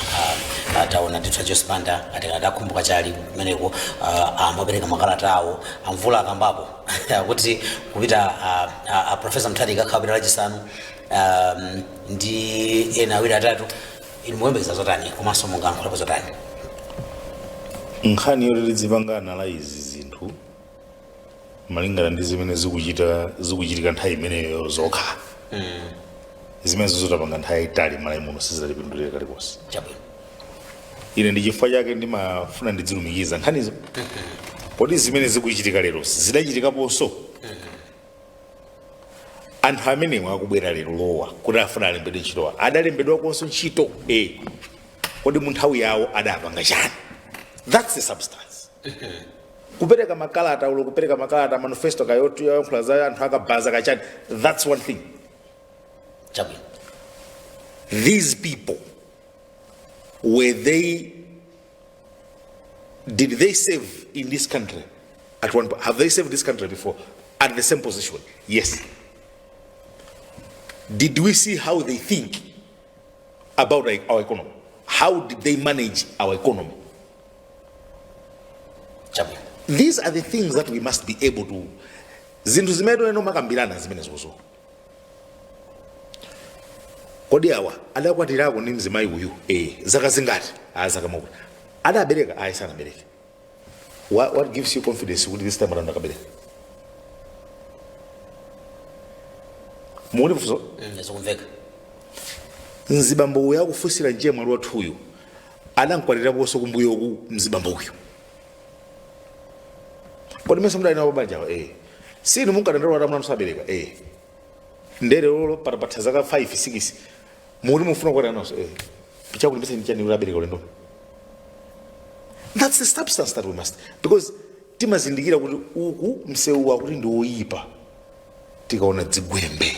Taona ndithu a Joyce Banda atikati a Khumbo Kachali kumeneko amapereka makalata awo. Amvula akambapo kuti kupita Professor Mutharika akhala Lachisanu ndi ena awiri atatu. Inu muyembekeza zotani komanso mungalankhulapo zotani? Nkhani yoti tidzipanga analyze zinthu malingana ndi zimene zikuchitika nthawi imeneyo zokha, zimene zotapanga nthawi yayitali Malawi muno, sizidalipindulire kalikonse. Ine ndi chifukwa chake ndimafuna ndidzilumikiza nkhanizo. Kodi zimene zikuchitika lero zidachitikaponso? Anthu amenewa akubwera lero lowa kuti afuna alembedwe ntchitowa, adalembedwakonso ntchito? E, kodi mu nthawi yawo adapanga chani? That's the substance. Kupereka makalata ulo, kupereka makalata, manifesto kayoti yoyankhula za anthu akabaza kachani, that's one thing. These people, were they did they serve in this country at one point? Have they served this country before at the same position? Yes. Did we see how they think about our economy? How did they manage our economy? These are the things that we must be able to, zinthu zimene toneno makambirana zimene zozo. Kodi awa adakwatirako ndi mzimayi uyu? Eh, zaka zingati? A, zaka makuti. Adabereka? Ayi, sanabereke. What gives you confidence kuti this time around akabereka? Muone mfunso. Zikumveka. Mzibambo uyu akufunsira nje mwali wathuyu adankwatiraponso kumbuyoku mzibambo uyu? Kodi mese mudali nawo pabanjawa? Eh. Sinu munkadandaula kuti amuna sabereka? Eh. Ndere lolo patapatha zaka 5 6 muti mufuna kukwatira nonso? Eh. Chakulimbitsa nchani kuti abereka ulendo? That's the substance that we must, because timazindikira kuti uku msewu wakuti ndi woyipa. Tikaona dzigwembe,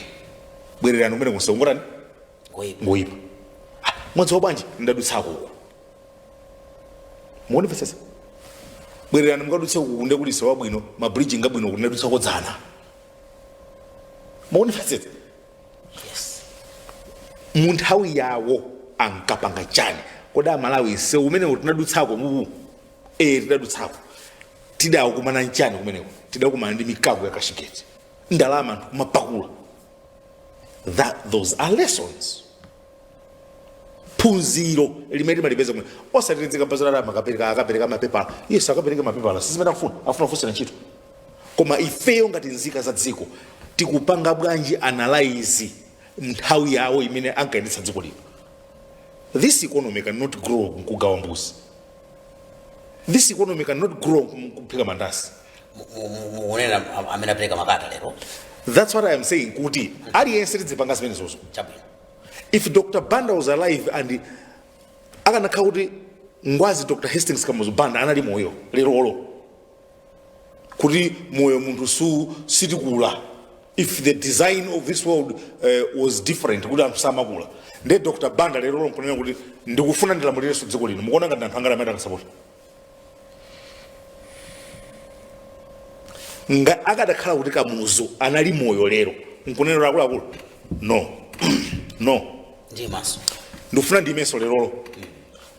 bwererani kumene kumsewu ngotani? Ngoyipa. Ngoyipa. Ah, mwadzi wa bwanji ndadutsako uku, muonepesesa, bwererani mukadutse uku kunde kuti sewu wabwino, mabridge ngabwino, kuti ndadutsako dzana. Muonepesesa. Yes. Mu nthawi yawo ankapanga chani? Kodi Amalawi, msewu umene tinadutsako uwu, eh, tinadutsako, tidakumana nchani kumeneko? Tidakumana ndi mikaku ya Cashgate, ndalama anthu kumapakula. That those are lessons, phunziro limene timalipeza kumene, osatirizika mpazalala akapereka mapepala. Yes, akapereka mapepala, sizimene akufuna. Afuna kufunsira ntchito. Koma ifeyo ngati nzika za dziko tikupanga bwanji analyze nthawi yawo imene ankayendetsa dziko lino? This economy cannot grow nkugawa mbuzi. This economy cannot grow nkuphika mandasi. Mukunena amene apereka makalata lero? That's what I am saying, kuti aliyense tidzipanga zimene zozo. If Dr Banda was alive and akanakhala kuti Ngwazi Dr Hastings Kamuzu Banda anali moyo lerolo, kuti moyo munthu su sitikula, if the design of this world was different, kuti anthu samakula, nde Dr Banda lerolo nkunena kuti ndikufuna ndilamulirenso dziko lino, mukuona ngati anthu angati amene akasapota? Nga akadakhala kuti Kamuzu anali moyo lero nkunena akuluakulu, no, no, Ndiye maso. Ndikufuna ndiimenso lerolo,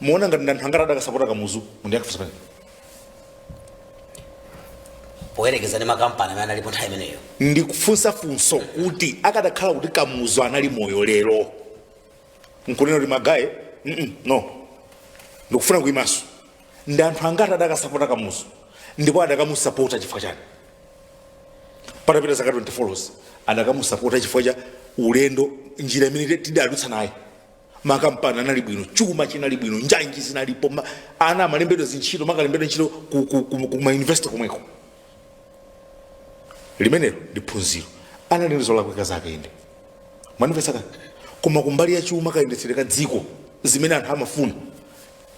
muona ngati ndi anthu angati adakasapota Kamuzu? Mundiyankhe pamene. Poyerekeza ndi makampani amene analipo nthawi imeneyo? Ndikufunsa funso kuti akadakhala kuti Kamuzu anali moyo lero nkunena kuti magaye, no, ndikufuna kuimanso, ndi anthu angati adakasapota Kamuzu, ndipo adakamusapota chifukwa chani? Patapita zaka 24 adakamusapota chifukwa cha ulendo, njira imene tidadutsa naye. Makampani anali bwino, chuma chinali bwino, njanji zinalipo, ana amalembedwa zintchito, makalembedwa ntchito ku ma university komweko. Limenelo ndi phunziro. Anali ndi zolakwika zake, inde. Mwanimvetsa kani? Koma kumbali ya chuma, kayendetsedwe ka dziko, zimene anthu amafuna,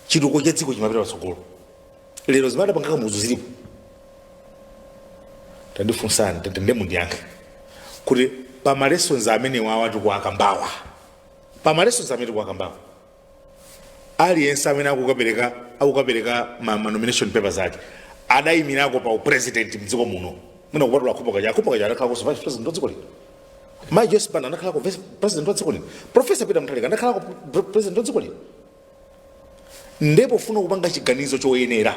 chitukuko cha dziko chimapita patsogolo. Lero zimene adapanga Kamuzu zilipo? Tandifunsani, tende mundiyankhe kuti pa ma lessons amene wawa tikuwakambawa, pa ma lessons amene tikuwakambawa, aliyense amene akukapereka ma nomination papers ake adayimirako pa upresident mdziko muno, mwina kupatula Khumbo Kaja. Khumbo Kaja adakhalako vice president wa dziko lino. Mai Joyce Banda anakhalako vice president wa dziko lino. Professor Peter Mutharika anakhalako president wa dziko lino. Ndipo funa kupanga chiganizo choyenera,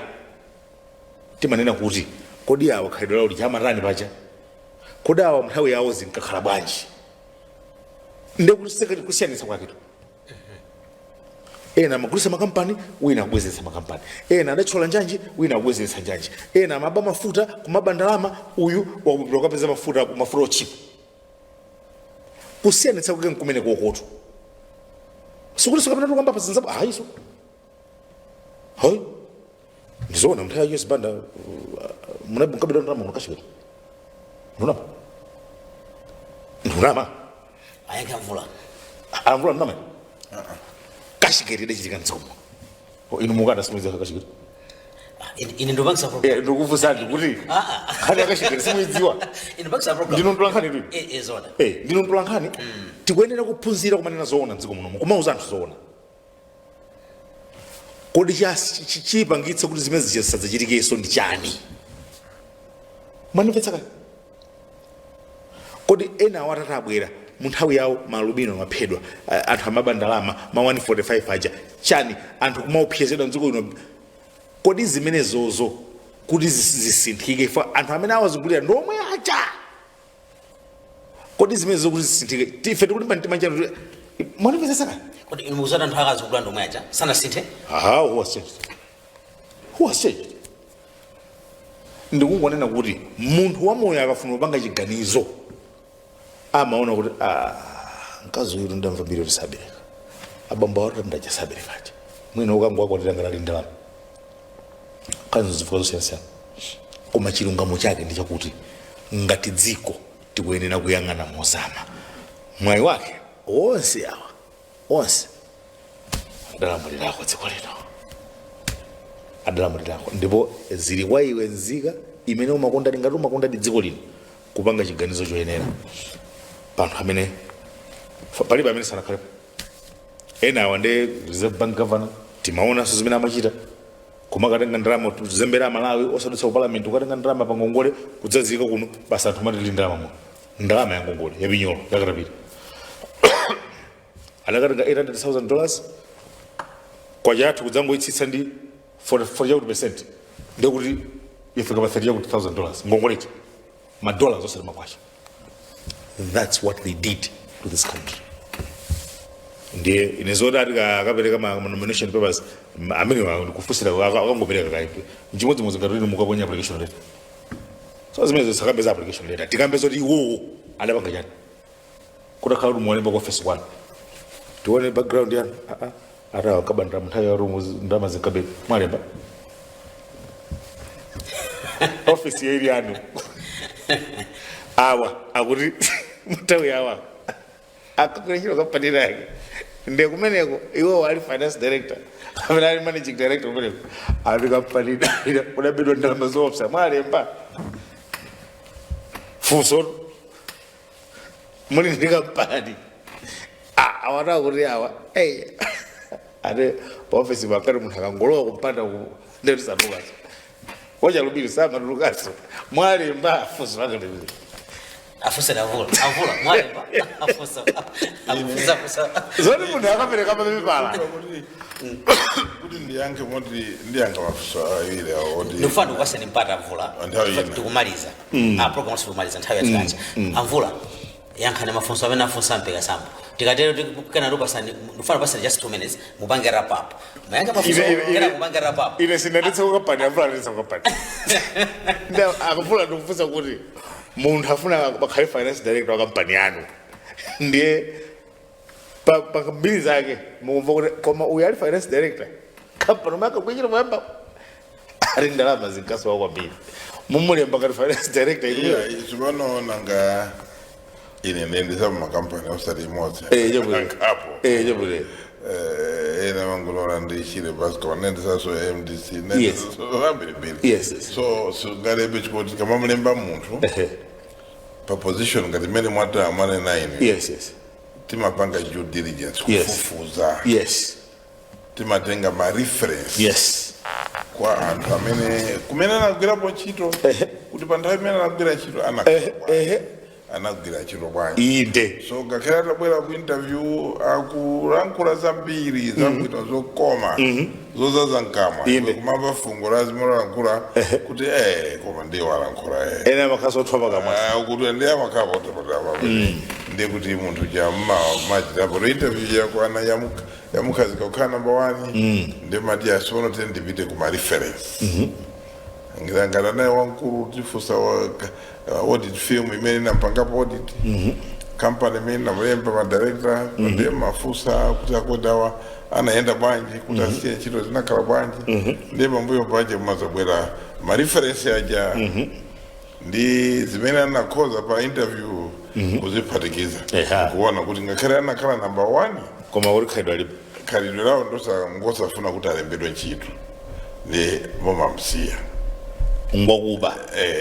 timanena kuti kodi awa khalidwe lawo lija amatani paja? Kodi awa nthawi yawo zinkakhala bwanji? Ndekuti kusiyanitsa kwaketo, ena amagulitsa makampani, wina akubwezeretsa makampani. Ena adathyola njanji, wina akubwezeretsa njanji. Ena amaba mafuta, kumaba ndalama, uyu wakupita kukapeza mafuta otchipa. Kusiyanitsa kwake nkumene kokoto. Sikuti sikapena tukamba pa zinzapo hayiso, hayi, ndizoona. Nthawi ya Joyce Banda munabukabira ndalama munakashikira. Ndunama, ndunama. Ayankhe Mvula. Amvula, ndunama. Cashgate idachitika mdziko muno. Inu mukada simuidziwa cashgate? Ine ndopangisa program. Eh, ndikufunsani kuti nkhani ya cashgate simuidziwa? Ine ndopangisa program. Ndino mtolankhani tu. Eh, eh, zona. Eh, ndino mtolankhani. Tikuyenera kuphunzira kumanena zoona mdziko munomu, kumauza anthu zoona. Kodi chipangitse kuti zimene zisadzachitikenso ndi chani? Mwanimvetsa kani? Kodi ena awo atati abwera mu nthawi yawo, malubino amaphedwa, anthu amaba ndalama, ma 145 aja, chani, anthu kumaopsezedwa mdziko lino. Kodi zimenezozo kuti zisinthike, ifo anthu amene awazungulira ndi omwe aja, kodi zimenezo kuti zisinthike, ife tikulimba mtima chanu? Mwanimvetsa kani? Kodi inu mukuzati anthu akazungulira ndi omwe aja sanasinthe? Aha, who has changed? Who has changed? Ndikungonena kuti munthu wamoyo akafuna kupanga chiganizo amaona kuti, ah, mkazi uyu ndamva mbiri kuti sabereka, abambo awo ndaja saberekaje, mwina ukangowakwatira ngati ali ndalama, kanzo zifukwa zosiyanasiyana. Koma chilungamo chake ndi chakuti ngati dziko tikuyenera kuyang'ana mozama. Mwayi wake onse awa, onse adalamulirako dziko lino, adalamulirako. Ndipo zili kwa iwe nzika imene umakondadi, ngati umakondadi dziko lino, kupanga chiganizo choyenera pa anthu amene palibe amene sanakhalepo. Ena awa ndi Reserve Bank governor, timaonanso zimene amachita, kumakatenga ndalama, kuzembera Malawi osadutsa ku parliament, ukatenga ndalama pa ngongole kudzazika kuno basi, anthu mati ndalama muno, ndalama ya ngongole yapinyolo yakatapita. Adakatenga $800,000 kwacha yathu kudzangoitsitsa ndi 40 chakuti percent, ndekuti ifika pa 30 chakuti thousand dollars ngongolechi, ma dollars osati makwacha. That's what they did to this country. Ndiye ine zoti ati akapereka ma nomination papers, amene ndikufusira, akangopereka kaipe nchimodzimodzi ngati ine mukaponya application letter. So zimene zisakambe za application letter, tikambe zoti iwowo adapanga chani. Kutakhala kuti muwalemba ku office kwanu, tione background yanu. Ah, ah, ata akabandira nthawi ya rumu, ndalama zinkabe, mwalemba office yaili yanu. Awa akuti mnthawi yawa akagwira kampani yake, ndiye kumeneko iwo ali finance director, amene ali managing director kumeneko, ali kampani kudabedwa ndalama zoopsa, mwalemba? Funso, muli ndi kampani. Ah, awata kuti awa, hey, ate paofisi pakati munthu akangolowa kumpanda ku ndetu satulukaso, wachalubiri samatulukaso, mwalemba? Funso lake limene. Afunsa Avula. Avula, mwalemba? Afunsa, afunsa, afunsa. Zoti munthu akapereka papepala. Kuti ndiyankhe moti ndiyankha mafunso awiri awo oti Ndikufuna ndikupaseni mpata, Amvula. Nthawi ina. Tikumaliza ah, program tikumaliza, nthawi yatikanja. Amvula, yankhani mafunso amene afunsa mpeka sambo. Tikatero kana tupasani, ndikufuna pasani just 2 minutes mupange wrap up, muyankhe mafunso. Kena mupange wrap up. Ine sindanditsa kukampani, Amvula anditsa kukampani. Ndi akufuna ndikufunsa kuti munthu afuna pakhale finance director wa kampani yanu, ndiye pa mbiri zake mukumva kuti koma uyu ali finance director, kampani umwe akagwichira poyamba ali ndalama zinkasowa kwambiri, mumulemba ngati finance director? Iya, Ikuyo tsopano nanga Ine ndiyendesa makampani osati imodzi. Chabwino. Angapo. Chabwino. Ena mangulona ndishire basi, koma nendisaso MDC. Zambirimbiri. Yes. So sungalembe chikuti kamamulemba munthu pa position ngati imene mwati mwanena ine, yes yes timapanga due diligence, kufufuza, timatenga ma reference kwa anthu amene kumene anagwirapo ntchito, kuti pa nthawi imene anagwira ntchito anagwira bwanji, anagwira ntchito bwanji. So ngakhale atabwera ku interview akulankhula zambiri zabwino, zokoma, zozaza mkamwa, kumamva fungo la zimene alankhula kuti koma ndiye walankhula. Ena amakhaso othwa pakamwa. Ah, kuti ndiye amakhapo otapatapa, ndiye kuti munthu chamachitapo interview yakwana yamukhazika kukhala number one, ndiye mati asono tene ndipite kuma reference. Ngati naye wamkulu, tifusa audit firm imene inampangapo audit, company imene inamulemba ma director, ndiye mafusa kuti akodi awa anayenda bwanji, kuti asiye ntchito zinakhala bwanji. Ndiye pambuyo pache mumazabwera ma reference aja ndi zimene anakhoza pa interview, kuziphatikiza, kuona kuti ngakhale anakhala number one, koma kuti khalidwe alipo. Khalidwe lawo ngosafuna kuti alembedwe ntchito, ndi mumamsiya. Ngokuba.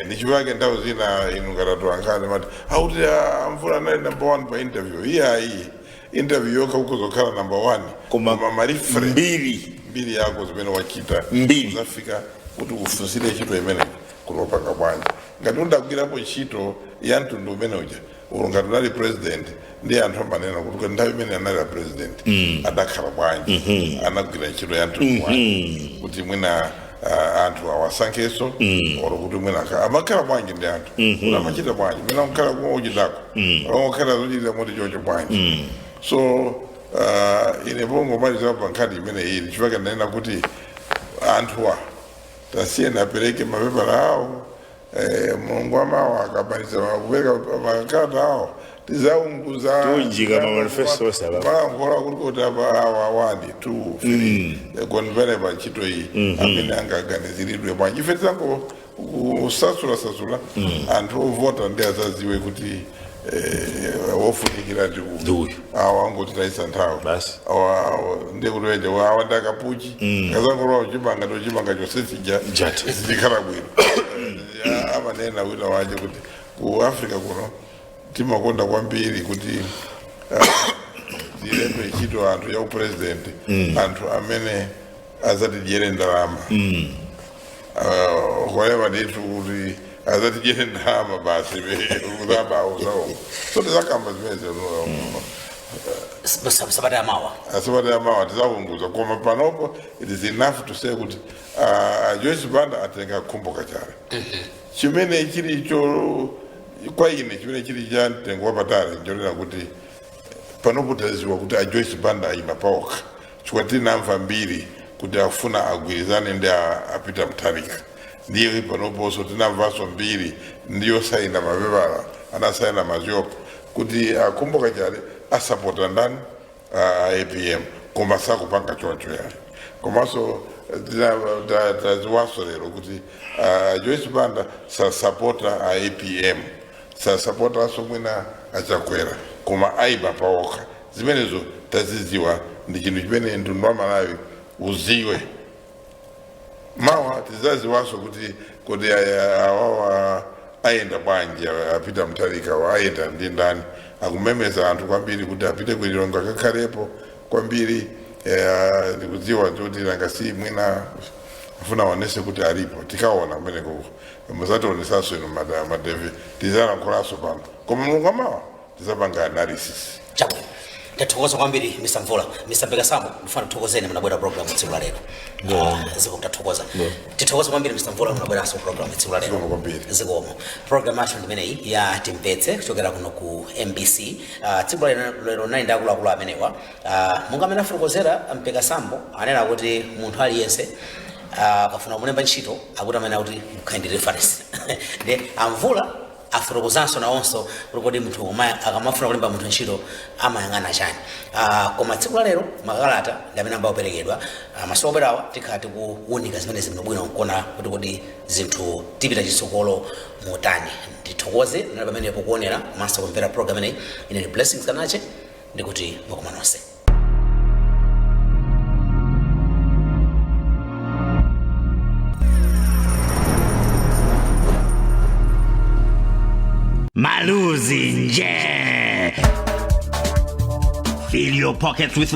Ndichipake nthawi zina inu ngatatu ankhani mati akuti amvula anali number one pa interview. Iyayi, interview yokha ukuzokhala number one, Koma koma ma reference, mbiri, mbiri yako, zimene wachita, Mbiri. uzafika kuti ufunsire ntchito imene kulopanga bwanji. Ngati undagwirapo ntchito ya mtundu umene uja, ulu ngati unali president, ndi anthu amanena kuti nthawi imene anali a president adakhala bwanji, anagwira ntchito ya mtundu bwanji, kuti mwina anthu awasankheso, olo kuti mwina amakhala bwanji ndi anthu, kuti amachita bwanji, mwina kukhala kumwe uchitako olongokhala zochita moti chocho bwanji. So ine pongomaliza pa nkhani imene ili, chifukwa ndanena kuti anthuwa tasiyeni apereke mapepala awo. Mulungu amawo akamaliza kupereka makalata awo, tizaunguza. Tiunjika ma manifesto onse apa. Malankhula kuti apa awa 1, 2, 3, konipene pa ntchito iyi amene angaganiziridwe bwanji. Ife tizango kusasula anthu ovota ndi azaziwe kuti wofunikira ndi Ndi uyu. Awa angotitayisa nthawi. Basi. Awa ndiye kuti wenje awa ndakapuchi kazangolowa chimanga, tochimanga chonse chija Njati. zichikhala bwino. Amanena wina wache kuti ku Africa kuno timakonda kwambiri kuti tilembe ntchito anthu ya upresident, anthu amene azatidyere ndalama. Whatever ndithu kuti azatidyere ndalama basi, kuzaba uzawo. So tizakamba zimene Sabata yamawa. Asabata yamawa tizaunguza, koma panopo it is enough to say kuti Joyce Banda atenga Khumbo Kachali, chimene chili cho kwa ine chimene chili cha mtengo wapatali nchonena kuti panopo taziwa kuti a Joyce Banda ayima paokha, chifukwa tinamva mbiri kuti afuna agwirizane ndi a Peter Mutharika. Ndiye panoponso tinamvanso mbiri ndiyo saina mapepala, anasaina maziopo kuti akhumbo Kachali asapota ndani? A APM. Koma sakupanga choncho yani. Komanso taziwanso lero kuti Joyce Banda sasapota a APM, sasapotanso mwina achakwera, koma ayima paokha. Zimenezo taziziwa, ndi chinthu chimene mtundu wa Malawi uziwe. Mawa tizaziwanso kuti awawa ayenda bwanji, apita Mutharika ayenda ndi ndani. Akumemeza anthu kwambiri kuti apite kulilongo akakhalepo kwambiri. Ndikudziwa kuti nanga si mwina afuna aonese kuti alipo. Tikaona kumene kuko muzationesanso inu madevi, tizalankhulaso pano, koma Mulungu amawa tizapanga analysis. Chabwino, ndathokoza kwambiri, Mr Mvula. Mr Mpekasambo, ndifuna kuthokozeni munabwera program tsiku la lero. Zikomo, tathokoza. Tithokoza kwambiri, Mr Mvula, munabweranso program tsiku la lero. Zikomo kwambiri. Zikomo. Program yathu ndimeneyi ya Timvetse kuchokera kuno ku MBC. Tsiku la lero nali ndi akuluakulu amenewa. Monga amene afotokozera Mpekasambo, anena kuti munthu aliyense akafuna kumulemba ntchito akuti amene akuti mukhale ndi reference, ndi amvula. Afotokozanso nawonso kuti kodi munthu akamafuna kulemba munthu ntchito amayang'ana chani. Koma tsiku la lero makalata ndi amene ambaoperekedwa. Masiku obwerawa tikhala tikuwunika zimenezi bwinobwino nkuona kuti kodi zinthu tipita chitsogolo motani. Ndithokoze nali pamenepo kuonera komanso kumvera program ineyi. Ine ndi Blessings Kanache, ndikuti mwakoma nonse. Maluzi nje. Fill your pockets with